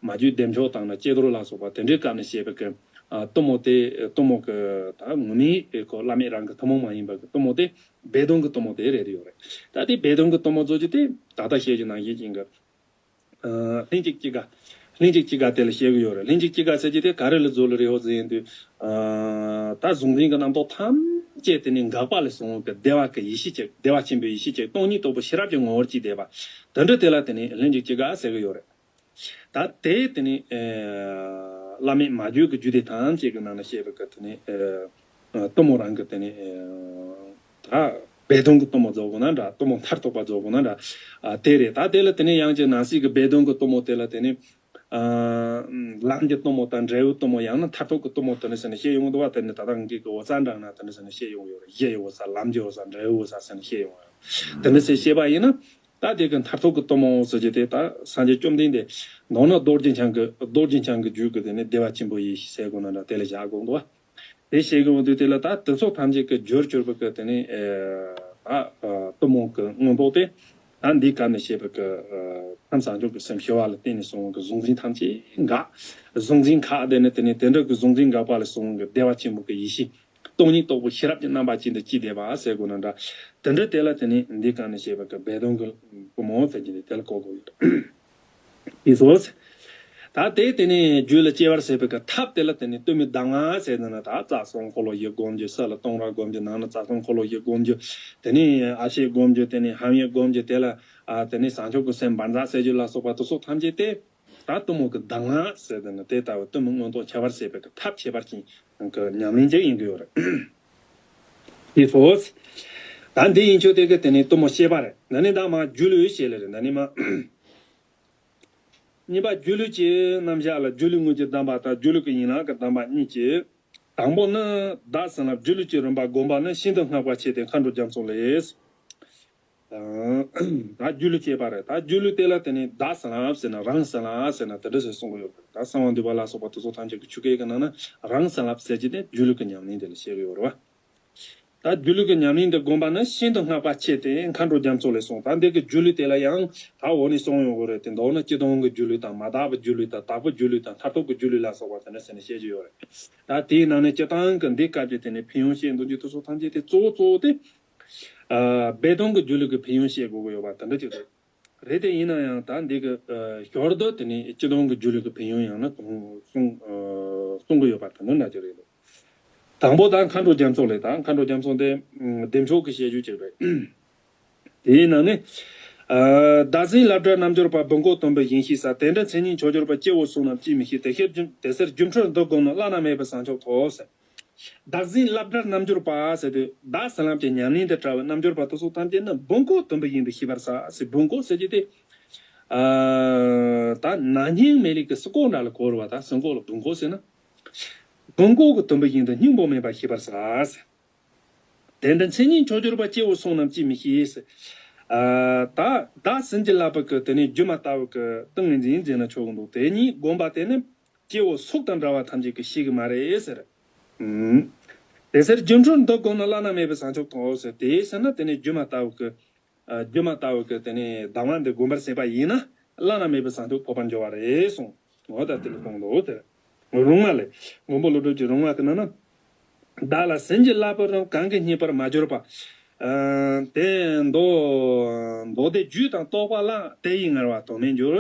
མ་རྒྱུད་བདེ་མཆོག་དང་ནི་ཀྱེ་རྡོར་ལ་སོགས་པ་དེ་འདྲའི་སྐབས་ནས་བཤད་པའི་གི་གཏུམ་མོ་དེ། གཏུམ་མོ་གི་ད་ངོ་མའི་གི་བླ་མེད་རང་གི་ཐུན་མོང་མ་ཡིན་པ་གི་གཏུམ་མོ་དེ་སྦས་དོན་གྱི་གཏུམ་མོ་དེ་རེད་ཡོད་རེད། ད་དེ་སྦས་དོན་གྱི་གཏུམ་མོ་རྫོགས་རྒྱུ་དེ་ད་ལྟ་བཤད་རྒྱུ་ནང་བཞིན་ཅན་གྱི་ལྷན་ཅིག་སྐྱེས་དགའ། ལྷན་ཅིག་སྐྱེས་དགའ་དེ་ལ་བཤད་གི་ཡོད་རེད། ལྷན་ཅིག་སྐྱེས་དགའ་ཟེར་གྱི་དེ་ག་རེ་ལ་རྫོགས་ལ་རེད་ཧོ་ཟེར་ཡིན་དུས། ད་གཟུང་འཛིན་གྱི་རྣམ་རྟོག་ཐམས་ཅད་དེ་ནི་འགག་པ་ལས་བྱུང་བའི་བདེ་བ་གི་ཡེ་ཤེས་ཅིག་བདེ་བ་ཆེན་པོའི་ཡེ་ཤེས་ཅིག་སྟོང་ཉིད་རྟོགས་པའི་ཤེས་རབ་ཀྱི་ངོ་བོར་གྱུར་བསྡད་པ། དེ་འདྲ་དེ་ལ་དེ་ནི་ལྷན་ཅིག་སྐྱེས་དགའ་ཟེར་གི་ཡོད་རེད། ད་དེ་དེ་ནི་བླ་མེད་མ་རྒྱུད་ཀྱི་རྒྱུད་སྡེ་ཐམས་ཅད་ཀྱི་ནང་ན་བཤད་པའི་གི་དེ་ནི། གཏུམ་མོ་རང་གི་དེ་ནི། ད་སྦས་དོན་གྱི་གཏུམ་མོ་རྫོགས་དགོས་ན་འདྲ། གཏུམ་མོ་མཐར་ཐུག་པ་རྫོགས་དགོས་ན་འདྲ། དེ་རེད། ད་དེ་ལ་དེ་ནི་ཡང་ཅིག་ནང་གསེས་ཀྱི་སྦས་དོན་གྱི་གཏུམ་མོ་དེ་ལ་དེ་ནི། ལམ་གྱི་གཏུམ་མོ་དང་འབྲས་བུའི་གཏུམ་མོ། ཡང་ན་མཐར་ཐུག་གི་གཏུམ་མོ་དེ་ནི་ཟེར་ནས་བཤད་ཡོང་གི་འདུག་བ། དེ་ནི་ད་ལྟ་ངེད་ཀྱི་འོད་གསལ་འདྲ་ན་དེ་ནི་ཟེར་ནས་བཤད་ཡོང་གི་ཡོད་རེད། གཞི་ཡི་འོད་གསལ། ལམ་གྱི་འོད་གསལ། འབྲས་བུའི་འོད་གསལ་ཟེར་ནས་བཤད་ཡོང་གི་ཡོད་རེད། དེ་ནི་ཟེར་བཤད་པ་ཡིན་ན། ད་དེ་གི་མཐར་ཐུག་གི་གཏུམ་མོ་ཟེར་རྒྱུ་དེ་ད་སངས་རྒྱས་བཅོམ་ལྡན་འདས་མདོར་ན་རྡོ་རྗེ་འཆང་གི་རྡོ་རྗེ་འཆང་གི་རྒྱུད་ཀྱི་དེ་ནི་བདེ་བ་ཆེན་པོའི་ཡེ་ཤེས་ཟེར་དགོས་ན་འདྲ། དེ་ལ་བཞག་དགོས་འདུག་བ། དེ་བཤད་གི་འོང་དུས་དེ་ལ་ད་དེ་ཚོ་ཐམས་ཅད་ཀྱི་རྒྱུར་གྱུར་པ་གི་དེ་ནི་ད་གཏུམ་མོ་གི་མངོན་རྟོགས་དེ། ད་འདི་ག་ནས་བཤད་པའི་གི་ཐམས་ཅད་མགྱོགས་ཀྱི་སེམས་ཤེས་པ་ལ་བརྟེན་ནས་སོང་བའི་གི་གཟུང་འཛིན་ཐམས་ཅད་འགག། གཟུང་འཛིན་ཁ་དེ་ནི་དེ་ནི་དེ་འདྲ་གི་གཟུང་འཛིན་འགག་པ་ལས་སོང་བའི་གི་བདེ་བ་ཆེན་པོ་གི་ཡེ་ཤེས། སྟོང་ཉིད་རྟོགས་པའི་ཤེས་རབ་ཀྱི་རྣམ་པ་ཅན་དུ་སྐྱེས་བསྡད་པ་ཟེར་དགོས་ན་འདྲ། དེ་འདྲ་དེ་ལ་དེ་ནི་འདི་ག་ནས་བཤད་པའི་གི་སྦས་དོན་གྱི་བུ་མོ་ཟེར་གྱི་ནི་དེ་ལ་གོ་དགོས་ཡོད། ཡིན་སོང་། ད་དེ་དེ་ནས་རྒྱུད་ལ་སྐྱེ་བར་བྱེད་པའི་གི་ཐབས་དེ་ལ་དེ་ནས་གཏོར་མའི་གདམས་ངག་ཟེར་ན་ན་ད་རྩ་གསུམ་འཁོར་ལོ་བཞི་སྒོམ་རྒྱུ། ས་ལ་གཏོང་རག་སྒོམ་རྒྱུ། ནང་ན་རྩ་གསུམ་འཁོར་ལོ་བཞི་སྒོམ་རྒྱུ། དེ་ནས་ཨ་ཤད་སྒོམ་རྒྱུ། དེ་ནས་ཧམ་ཡེ་སྒོམ་རྒྱུ། དེ་ལ་ཨ་དེ་ནས་བྱང་ཆུབ་ཀྱི་སེམས་འབར་འཛག་སད་རྒྱུ་ལ་སོགས་པ་དེ་ཚོ་ཐམས་ཅད་དེ་ད་གཏོར་མ་གི་གདམས་ངག་ཟེར་དེ་ནི་དེ་ལྟ་བུ་གཏོར་མ་མངོན་རྟོགས་ཁྱད་པར་བྱེད་པའི་གི་ཐབས་ཁྱད་པར་ཅན་གྱི་ཉམས་ལེན་ཅིག་ཡིན་གྱི་ཡོད་རེད། དེ་ཚོ། ད་འདི་ཡིན་ཆོག་དེ་གི་དེ་ནས་གཏོར་མ་བཤད་པ་རེད། འདི་ནི་ད་མ་སྒྱུ་ལུས་བཤད་ལེ་རེད། འདི་ནི་མ། གཉིས་པ་སྒྱུ་ལུས་ཀྱི་རྣམ་གཞག་ལ་སྒྱུ་ལུས་དངོས་ཀྱི་གདམས་པ་དང་སྒྱུ་ལུས་ཀྱི་ཡན་ལག་གི་གདམས་པ་གཉིས་ཀྱི། དང་པོ་ནི་བདག་བྱིན་རླབས་སྒྱུ་ལུས་ཀྱི་རིམ་པ་བསྒོམ་པ་ནི་ཤིན་ཏུ་སྔགས་པ་ཆེ་སྟེ་མཁའ་འགྲོ་རྒྱ་མཚོ་ལས། ད་སྒྱུ་ལུས་བྱེད་པ་རེད། ད་སྒྱུ་ལུས་དེ་ལ་དེ་ནི་བདག་བྱིན་རླབས་ཟེར་ན་རང་བྱིན་རླབས་ཟེར་ན་དེ་འདྲ་ཞིག་གསུང་གི་ཡོད་པ་རེད། ད་གསང་བ་འདུས་པ་ལ་སོགས་པ་དེ་ཚོ་ཐམས་ཅད་ཀྱི་ཆོས་སྐད་ཀྱི་ནང་ན་རང་བྱིན་རླབས་ཟེར་གྱི་དེ་སྒྱུ་ལུས་ཀྱི་ཉམས་ལེན་དེ་ལ་བཤད་གི་ཡོད་རེད་བ། ད་སྒྱུ་ལུས་ཀྱི་ཉམས་ལེན་འདི་བསྒོམ་པ་ནི་ཤིན་ཏུ་སྔགས་པ་ཆེ་སྟེ་མཁའ་འགྲོ་རྒྱ་མཚོ་ལས་གསུངས། ད་འདི་གི་སྒྱུ་ལུས་དེ་ལ་ཡང་ད་འོག་ནས་གསུངས་ཡོང་གི་རེད། དེ་མདོར་ན་སྤྱི་དོན་གྱི་སྒྱུ་ལུས་དང་མ་དག་པའི་སྒྱུ་ལུས་དང་དག་པའི་སྒྱུ་ལུས་དང་མཐར་ཐུག་གི་སྒྱུ་ལུས་ལ་སོགས་པ་དེ་འདྲ་ཟེར་ནས་བཤད་ཀྱི་ཡོད་རེད། ད་དེའི་ནང་ནས་སྤྱིར་བཏང་གི་འདི་སྐབས་ཀྱི་དེ་ནས་ཕན་ཡོན་བཤད་འདོད་རྒྱུ་དེ་ཚོ་ཐམས་ཅད་དེ་གཙོ་བོ་གཙོ་བོ་དེ། ཨ། སྦས་དོན་གྱི་སྒྱུ་ལུས་ཀྱི་ཕན་ཡོན་བཤད་དགོས་ཀྱི་ཡོད་པ་དེ་འདྲ་ཅིག་རེད། རེད་དེ་ཡིན་ན་ཡང་ད་འདི་གི་ཨ་ཞོར་དུ་དེ་ནས་སྤྱི་དོན་གྱི་སྒྱུ་ལུས་ཀྱི་ཕན་ཡོན་ཡང་ན་གསུང་གསུང་ཨ་གསུང་གི་ཡོད་པ་དེ་འདྲ་འདྲ་ཅིག་རེད་འདུག་དང་པོ་ད་མཁའ་འགྲོ་རྒྱ་མཚོ་ལས། ད་མཁའ་འགྲོ་རྒྱ་མཚོ་འདི་ཨ་བདེ་མཆོག་གི་བཤད་རྒྱུད་ཅིག་རེད། དེའི་ནང་ནས། ཨ། བདག་འཛིན་བླ་བྲལ་རྣལ་འབྱོར་པ། བུ་འགོག་དོན་པོའི་ཡིན་ཤེས་ས། དེ་འདྲ་མཚན་ཉིད་མཆོག་གྱུར་པ། སྐྱེ་བོ་བསོད་ནམས་ཅིས་མི་ཤེས། དེ་ཕྱིར་རྒྱུ་དེ་ཕྱིར་སྒྱུ་འཕྲུལ་འདི་བསྒོམས་ན། བླ་ན་མེད་པའི་བྱང་ཆུབ་ཐོབ་ཟེར། བདག་འཛིན་བླ་བྲལ་རྣལ་འབྱོར་པ་ཟེར་དུས་བདག་བྱིན་རླབས་ཀྱི་ཉམས་ལེན་དུ་བྲལ་བའི་རྣལ་འབྱོར་པ་དེ་ཚོ་ཐམས་ཅད་ནི་བུ་འགོག་དོན་པོ་ཡིན་པའི་ཤེས་པར་བྱ་ཟེར། བུ་འགོག་ཟེར་གྱི་དེ། ཨ། ད་ན་སྙིང་མེད་ལས་ཀྱི་སྲིན་འགོག་འདྲ་ལ་གོ་རུ་བ། ད་སྲིན་འགོག་ལ་བུ་འགོག་ཟེར་ན། བུ་འགོག་གི་དོན་པོ་ཡིན་དུ་སྙིང་པོ་མེད་པ་ཤེས་པར་བྱ་ཟེར། དེ་འདྲ་མཚན་ཉིད་མཆོག་གྱུར་པ། སྐྱེ་བོ་བསོད་ནམས་ཅིས་མི་ཤེས་ཟེར། ཨ། ད་བདག་བྱིན་གྱིས་བརླབས་པའི་གི་དེ་ནས་སྒྱུ་མ་ལྟ་བུ་གི་ཏིང་ངེ་འཛིན་འཛིན་ན་ཆོག་གི་འདུག་དེ་ཉིད་བསྒོམ་པ་དེ་ནི། སྐྱེ་བོ་སོགས་དང་འདྲ་བ་ཐམས་ཅད་ཀྱིས་ཤེས་ཀྱི་མ་རེད་ཟེར། ཨུམ། དེ་ཕྱིར་སྒྱུ་འཕྲུལ་འདི་བསྒོམས་ན། བླ་ན་མེད་པའི་བྱང་ཆུབ་ཐོབ་ཟེར། དེ་ཟེར་ན་དེ་ནས་སྒྱུ་མ་ལྟ་བུ་གི། ཨ། སྒྱུ་མ་ལྟ་བུ་གི་དེ་ནས་གདམས་ངག་འདི་བསྒོམ་པར་བྱེད་པ་ཡིན་ན། བླ་ན་མེད་པའི་བྱང་ཆུབ་ཐོབ་པར་འགྱུར་བ་རེད་གསུངས། འོ་ད་དེ་ལ་གསུངས་འདུག་དེ། རུང་བ་ལས། མགོན་པོ་ཀླུ་སྒྲུབ་ཀྱི་རུང་བ་གི་ནང་ན། བདག་ལ་བྱིན་གྱིས་བརླབས་པའི་རིམ། གང་གིས་རྙེད་པར་མ་གྱུར་པ། ཨ། དེ་མདོ། མདོ་སྡེ་རྒྱུད་དང་རྟོགས་པ་ལ། དེ་ཡིས་ངལ་བ་དོན་མེད་འགྱུར།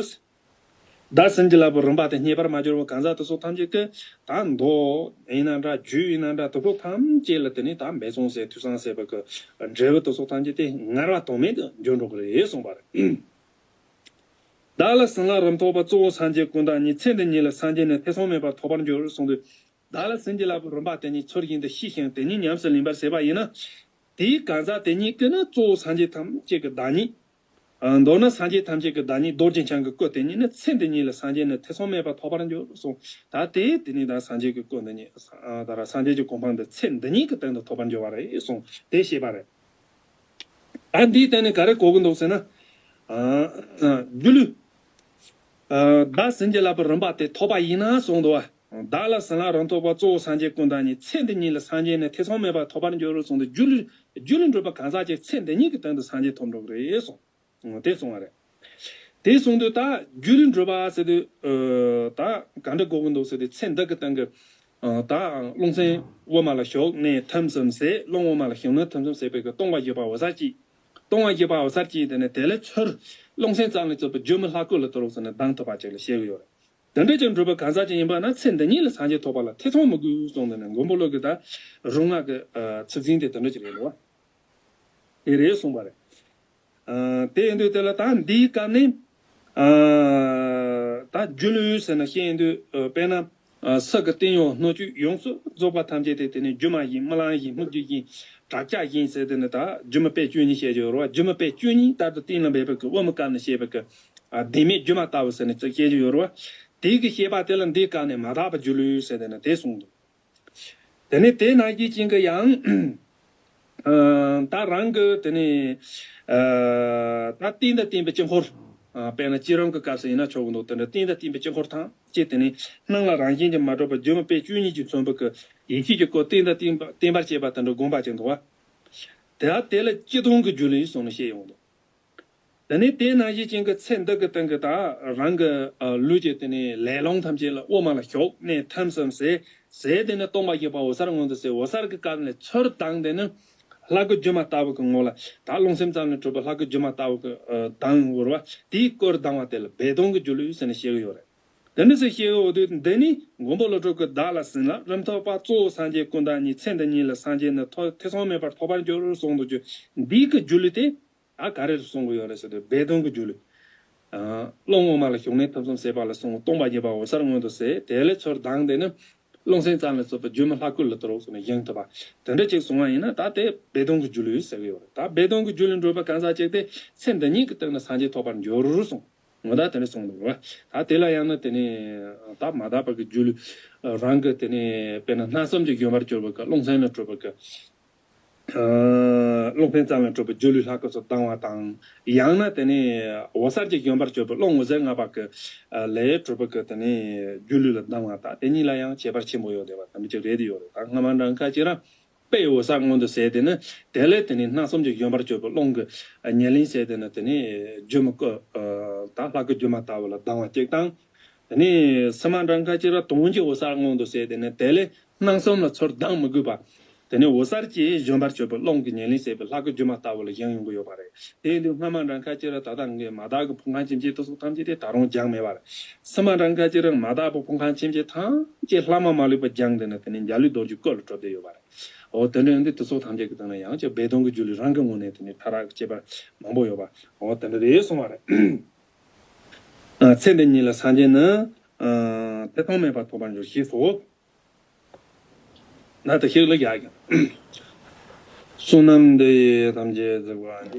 བདག་བྱིན་གྱིས་བརླབས་པའི་རིམ་པ་དེ་རྙེད་པར་མ་གྱུར་བ་གང་ཟག་དེ་ཚོ་ཐམས་ཅད་ཀྱིས་ད་མདོ་ཡིན་ན་འདྲ། རྒྱུད་ཡིན་ན་འདྲ། དེ་ཚོ་ཐམས་ཅད་ལ་དེ་ནི་ད་འབད་བརྩོན་བྱས་ཐོས་བསམ་བྱས་པ་གི་འབྲས་བུ་དེ་ཚོ་ཐམས་ཅད་དེ་ངལ་བ་དོན་མེད་དུ་འགྱུར་འགྲོ་གི་རེད་གསུངས་པ་རེད། བདག་ལ་བྱིན་རླབས་རིམ་ཐོབ་པ། གཙོ་བོ་སངས་རྒྱས་ཀུན་བདག་ཉིད། ཚེ་འདི་ཉིད་ལ་སངས་རྒྱས་ནི། ཐེ་ཚོམ་མེད་པར་ཐོབ་པར་འགྱུར་གསུངས་དུས། བདག་ལ་བྱིན་གྱིས་བརླབས་པའི་རིམ་པ་དེ་ཉིད་ཚུལ་བཞིན་དུ་ཤེས་ཤིང་དེ་ཉིད་ཉམས་སུ་ལེན་པར་བྱེད་པ་ཡིན་ན། དེའི་གང་ཟག་དེ་ཉིད་ཀྱིས་ནི་གཙོ་བོ་སངས་རྒྱས་ཐམས་ཅད་ཀྱི་བདག་ཉིད། ཨ། མདོར་ན་སངས་རྒྱས་ཐམས་ཅད་ཀྱི་བདག་ཉིད་རྡོ་རྗེ་འཆང་གི་སྐུ་དེ་ཉིད་ནི་ཚེ་འདི་ཉིད་ལ་སངས་རྒྱས་ནི་ཐེ་ཚོམ་མེད་པར་ཐོབ་པར་འགྱུར་གསུངས། ད་དེ་དེ་ནི་ད་སངས་རྒྱས་ཀྱི་སྐུ་འདི་ཉིད། ཨ། ད་ར་སངས་རྒྱས་ཀྱི་གོ་འཕང་འདི་ཚེ་འདི་ཉིད་ཀྱི་སྟེང་དུ་ཐོབ་པར་འགྱུར་བ་རེད་གསུངས། དེ་བཤད་པ་རེད། ད་འདིའི་སྟེང་ནས་ག་རེ་གོ་གི་འདུག་ཟེར་ན། ཨ། སྒྱུ་ལུས། ཨ། བདག་བྱིན་གྱིས་བརླབས་པའི་རིམ་པ་དེ་ཐོབ་པ་ཡིན་ན་གསུངས་འདུག་བ། བདག་ལ་བྱིན་རླབས་རིམ་ཐོབ་པ། གཙོ་བོ་སངས་རྒྱས་ཀུན་བདག་ཉིད། ཚེ་འདི་ཉིད་ལ་སངས་རྒྱས་ནི། ཐེ་ཚོམ་མེད་པར་ཐོབ་པར་འགྱུར་གསུངས་ཏེ། སྒྱུ་ལུས་སྒྱུ་ལུས་འགྲུབ་པ་གང་ཟག་ཅིག་ཚེ་འདི་ཉིད་ཀྱི་སྟེང་དུ་སངས་རྒྱས་ཐོབ་འགྲོ་གི་རེད་གསུངས། དེ་གསུངས་པ་རེད། དེ་གསུངས་དུས་ད་སྒྱུ་ལུས་འགྲུབ་པ་ཟེར་དུས། ཨ། ད་ག་འདྲ་གོ་གི་འདུག་ཟེར་དུས་ཚེ་འདི་གི་སྟེང་གི། ཨ། ད་རླུང་སེམས་དབུ་མ་ལ་ཞུགས་ནས་ཐིམ་ཙམ་ཟད། རླུང་དབུ་མ་ལ་ཞུགས་ནས་ཐིམ་ཙམ་ཟད་པའི་གི་སྟོང་པ་བཞི་པ་འོད་གསལ་གྱི། སྟོང་པ་བཞི་པ་འོད་གསལ་གྱི་དེ་ནས་དེ་ལས་ཚུར་རླུང་སེམས་ཙམ་ལས་གཙོས་པའི་སྒྱུ་མའི་ལྷ་སྐུ་ལ་ཐོབ་ཟེར་ནས་ལྡང་ཐུབ་པ་ཅིག་ལ་བཤད་གི་ཡོད་རེད། དེ་འདྲ་ཅིག་འགྲུབ་པའི་གང་ཟག་ཅིག་ཡིན་པ་ན་ཚེ་འདི་ཉིད་ལ་སངས་རྒྱས་ཐོབ་པ་ལ་ཐེ་ཚོམ་མི་དགོས་གསུངས་ཏེ་ནས་མགོན་པོ་ཀླུ་གི་ད་རུང་བ་གི། ཨ། ཚིག་ཟིན་དེ་དེ་འདྲ་ཅིག་རེད་འདུག་བ། དེ་རེད་གསུངས་པ་རེད། ཨ། དེ་ཡིན་དུས་དེ་ལ་ད་འདིའི་སྐབས་ནས། ཨ། ད་སྒྱུ་ལུས་ཟེར་ན་བཤད་ཡིན་དུས། ཨ། དཔེར་ན། ཨ། ས་གི་སྟེང་འོག་སྣོད་བཅུད་ཡོངས་སུ་རྫོགས་པ་ཐམས་ཅད་དེ་དེ་ནས་སྒྱུ་མ་བཞིན། རྨི་ལམ་བཞིན། སྨིག་རྒྱུ་བཞིན། བྲག་ཅ་བཞིན་ཟེར་དེ་ནི་ད་སྒྱུ་མ་དཔེ་བཅུ་གཉིས་བཤད་ཀྱི་ཡོད་རེད་བ། སྒྱུ་མ་དཔེ་བཅུ་གཉིས་ལྟར་དུ་གཏན་ལ་འབེབས་པའི་གི་དབུ་མའི་སྐབས་ནས་བཤད་པའི་གི། ཨ། བདེན་མེད་སྒྱུ་མ་ལྟ་བུ་ཟེར་ནས་བཤད་ཀྱི་ཡོད་རེད་བ། དེའི་གི་བཤད་པ་དེ་ལ་འདིའི་སྐབས་ནས་མ་དག་པའི་སྒྱུ་ལུས་ཟེར་དེ་ནི་དེ་གསུངས་འདུག་དེ་ནས་དེ་ནང་བཞིན་ཅན་གྱི་ཡང་། ཨ། ད་རང་གི་དེ་ནས། ཨ། ད་རྟེན་དང་བརྟེན་པའི་དཀྱིལ་འཁོར། ཨ། དཔེར་ན་བྱེ་རིམ་གྱི་སྐབས་སུ་ཡིན་ན་ཆོག་གི་འདུག་དེ་འདྲ་རྟེན་དང་བརྟེན་པའི་དཀྱིལ་འཁོར་ཐམས་ཅད་དེ་ནས་སྣང་ལ་རང་བཞིན་གྱིས་མ་གྲུབ་པ་སྒྱུ་མ་དཔེ་བཅུ་གཉིས་ཀྱིས་མཚོན་པའི་གི་ཡེ་ཤེས་ཀྱི་སྐུ་རྟེན་དང་བརྟེན་པ་བརྟེན་པར་བྱེད་པ་དེ་འདྲ་བསྒོམ་པ་ཅིག་འདུག་བ། དེ་དེ་ལ་སྤྱི་དོན་གྱི་སྒྱུ་ལུས་གསུངས་ནས་བཤད་ཡོང་འདུག་དེ་ནས་དེ་ནང་བཞིན་ཅན་གྱི་ཚེ་འདི་གི་སྟེང་གི་ད་རང་གི་ཨ་ལུས་ཀྱི་དེ་ནས་ལས་རླུང་ཐམས་ཅད་ལ་དབུ་མ་ལ་ཞུགས་ནས་ཐིམ་ཟིན་ཟེར། ཟེར་དེ་ནས་སྟོང་པ་རྒྱས་པ་འོད་གསལ་མངོན་དུ་གསལ། འོད་གསལ་གྱི་སྐབས་ལ་ཚུར་ལྡང་དེ་ནི་ལྷ་སྐུ་སྒྱུ་མ་ལྟ་བུ་གི་ངོ་ལ། ད་རླུང་སེམས་ཙམ་ལས་གྲུབ་པའི་ལྷ་སྐུ་སྒྱུ་མ་ལྟ་བུ་གི་ཨ་ལྡང་ཡོང་བ་དེའི་སྐུར་ལྡང་བ་དེ་ལ་སྦས་དོན་གྱི་སྒྱུ་ལུས་ཟེར་ནས་བཤད་ཀྱི་ཡོད་རེད། དེ་འདྲ་ཟེར་བཤད་ཀྱི་ཡོད་དུས། འདི་ནི་མགོན་པོ་ཀླུ་སྒྲུབ་ཀྱིས་བདག་ལ་ཟིན་ལ་རིམ་ཐོབ་པ་གཙོ་བོ་སངས་རྒྱས་ཀུན་བདག་ཉིད། ཚེ་འདི་ཉིད་ལ་སངས་རྒྱས་ནི་ཐོ་ཐེ་ཚོམ་མེད་པར་ཐོབ་པར་འགྱུར་གསུངས་འདུག་རྒྱུ། འདི་གི་སྒྱུ་ལུས་དེ་ད་ག་རེ་གསུང་གི་ཡོད་རེད་ཟེར་དུས། སྦས་དོན་གྱི་སྒྱུ་ལུས། ཨ་རླུང་དབུ་མ་ལ་ཞུགས་ནས་ཐིམ་གསུམ་ཟད་པ་ལ་སོགས། སྟོང་པ་རྒྱས་པ་འོད་གསལ་མངོན་དུ་གསལ། དེ་ལས་ཚུར་ལྡང་དེ་ནི་རླུང་སེམས་ཙམ་ལས་གྲུབ་པའི་སྒྱུ་མ་ལྷ་སྐུ་ལ་ལྟ་རོགས་ཟེར་ནས་བཞེངས་ཐུབ་པ། དེ་འདྲ་ཅིག་གསུང་བ་ཡིན་ན། ད་དེ་སྦས་དོན་གྱི་སྒྱུ་ལུས་ཟེར་གྱི་ཡོད་རེད། ད་སྦས་དོན་གྱི་སྒྱུ་ལུས་འགྲུབ་པ་གང་ཟག་ཅིག་དེ་ཚེ་འདི་ཉིད་ཀྱི་སྟེང་ན་སངས་རྒྱས་ཐོབ་པར་འགྱུར་གསུངས། ངོ་ད་དེ་འདྲ་གསུངས་འདུག་བ། ད་དེ་ལ་ཡང་ན་དེ་ནས་ད་མ་དག་པ་གི་སྒྱུ་ལུས་རང་གི་དེ་ནས་དཔེར་ན་སྣང་གསུམ་གྱི་བཞོན་པར་གྱུར་པ་གི་རླུང་སེམས་ལ་གྲུབ་པ་གི་ཨ་རླུང་སེམས་ཙམ་ལས་གྲུབ་པའི་སྒྱུ་ལུས་ལྷ་སྐུ་ཚུར་ལྡང་བ་དང་། ཡང་ན་དེ་ནས་འོད་གསལ་གྱི་བཞོན་པར་གྱུར་པའི་རླུང་འོད་ཟེར་ལྔ་པ་གི་ཨ་ལས་གྲུབ་པའི་གི་དེ་ནས་སྒྱུ་ལུས་ལ་ལྡང་བ་དང་། དེ་གཉིས་ལ་ཡང་ཁྱད་པར་ཆེན་པོ་ཡོད་བསྡད་པ་དེ་འདྲ་ཅིག་རེད་དེ་ཡོད་རེད། ད་སྔ་མ་འདྲ་ཁ་ཅིག་རང་དཔེ་འོད་གསལ་མངོན་དུ་གསལ་དེ་ནི། དེ་ལས་དེ་ནས་སྣང་གསུམ་གྱི་བཞོན་པར་གྱུར་པའི་རླུང་གི་ཨ་ཉེར་ལེན་བྱས་དེ་ནི་དེ་ནས་སྒྱུ་མ་སྐུ་ཨ་ད་ལྷ་སྐུ་སྒྱུ་མ་ལྟ་བུ་ལ་ལྡང་བ་གཅིག་དང་། དེ་ནས་སྔ་མ་འདྲ་ཁ་ཅིག་རང་དོན་གྱི་འོད་གསལ་མངོན་དུ་གསལ་དེ་ནི། དེ་ལས་སྣང་གསུམ་ལ་ཚུར་ལྡང་མི་དགོས་པ། དེ་ནས་འོད་གསལ་གྱི་བཞོན་པར་གྱུར་པའི་རླུང་གི་ཉེར་ལེན་བྱས་པའི་ལྷ་སྐུ་སྒྱུ་མ་ལྟ་བུ་ལ་བཞེངས་ཡོང་གི་ཡོད་པ་རེད། དེ་ཡིན་དུས་སྔ་མ་འདྲ་ཁ་ཅིག་རང་ད་ལྟ་ངས་མ་དག་གི་ཕུང་ཁམས་ཕྱིན་ཅི་དེ་སོགས་ཐམས་ཅད་དེ་ད་རུང་སྦྱངས་མེད་པ་རེད། སྔ་མ་འདྲ་ཁ་ཅིག་རང་མ་དག་པའི་ཕུང་ཁམས་ཕྱིན་ཅི་ཐམས་ཅད་ལྷག་མ་མ་ལུས་པ་སྦྱངས་དེ་ནི་དེ་ནས་འཇའ་ལུས་རྡོ་རྗེའི་སྐུ་ལ་གྲུབ་བསྡད་ཡོད་པ་རེད། འོ་དེ་འདྲ་ཡིན་དུས་དེ་སོགས་ཐམས་ཅད་ཀྱི་སྟེང་ན་ཡང་ཅིག་སྦས་དོན་གྱི་སྒྱུ་ལུས་རང་གི་ངོས་ནས་དེ་ནི་ཕྲ་རགས་ཀྱི་ཁྱད་པར་མང་པོ་ཡོད་པ། འོ་དེ་འདྲ་རེད་གསུངས་པ་རེད། ཨ་ཚེ་འདི་ཉིད་ལ་སངས་རྒྱས་ནི་ཨ་ཐེ་ཚོམ་མེད་པར་ཐོབ་པར་འགྱུར་ཞེས་སོ། ན་དེ་ཤེས་ལ་རྒྱག་ཀྱང་། བསོད་ནམས་འདི་ཡིས་ཐམས་ཅད་གཟིགས་པ་ཉིད།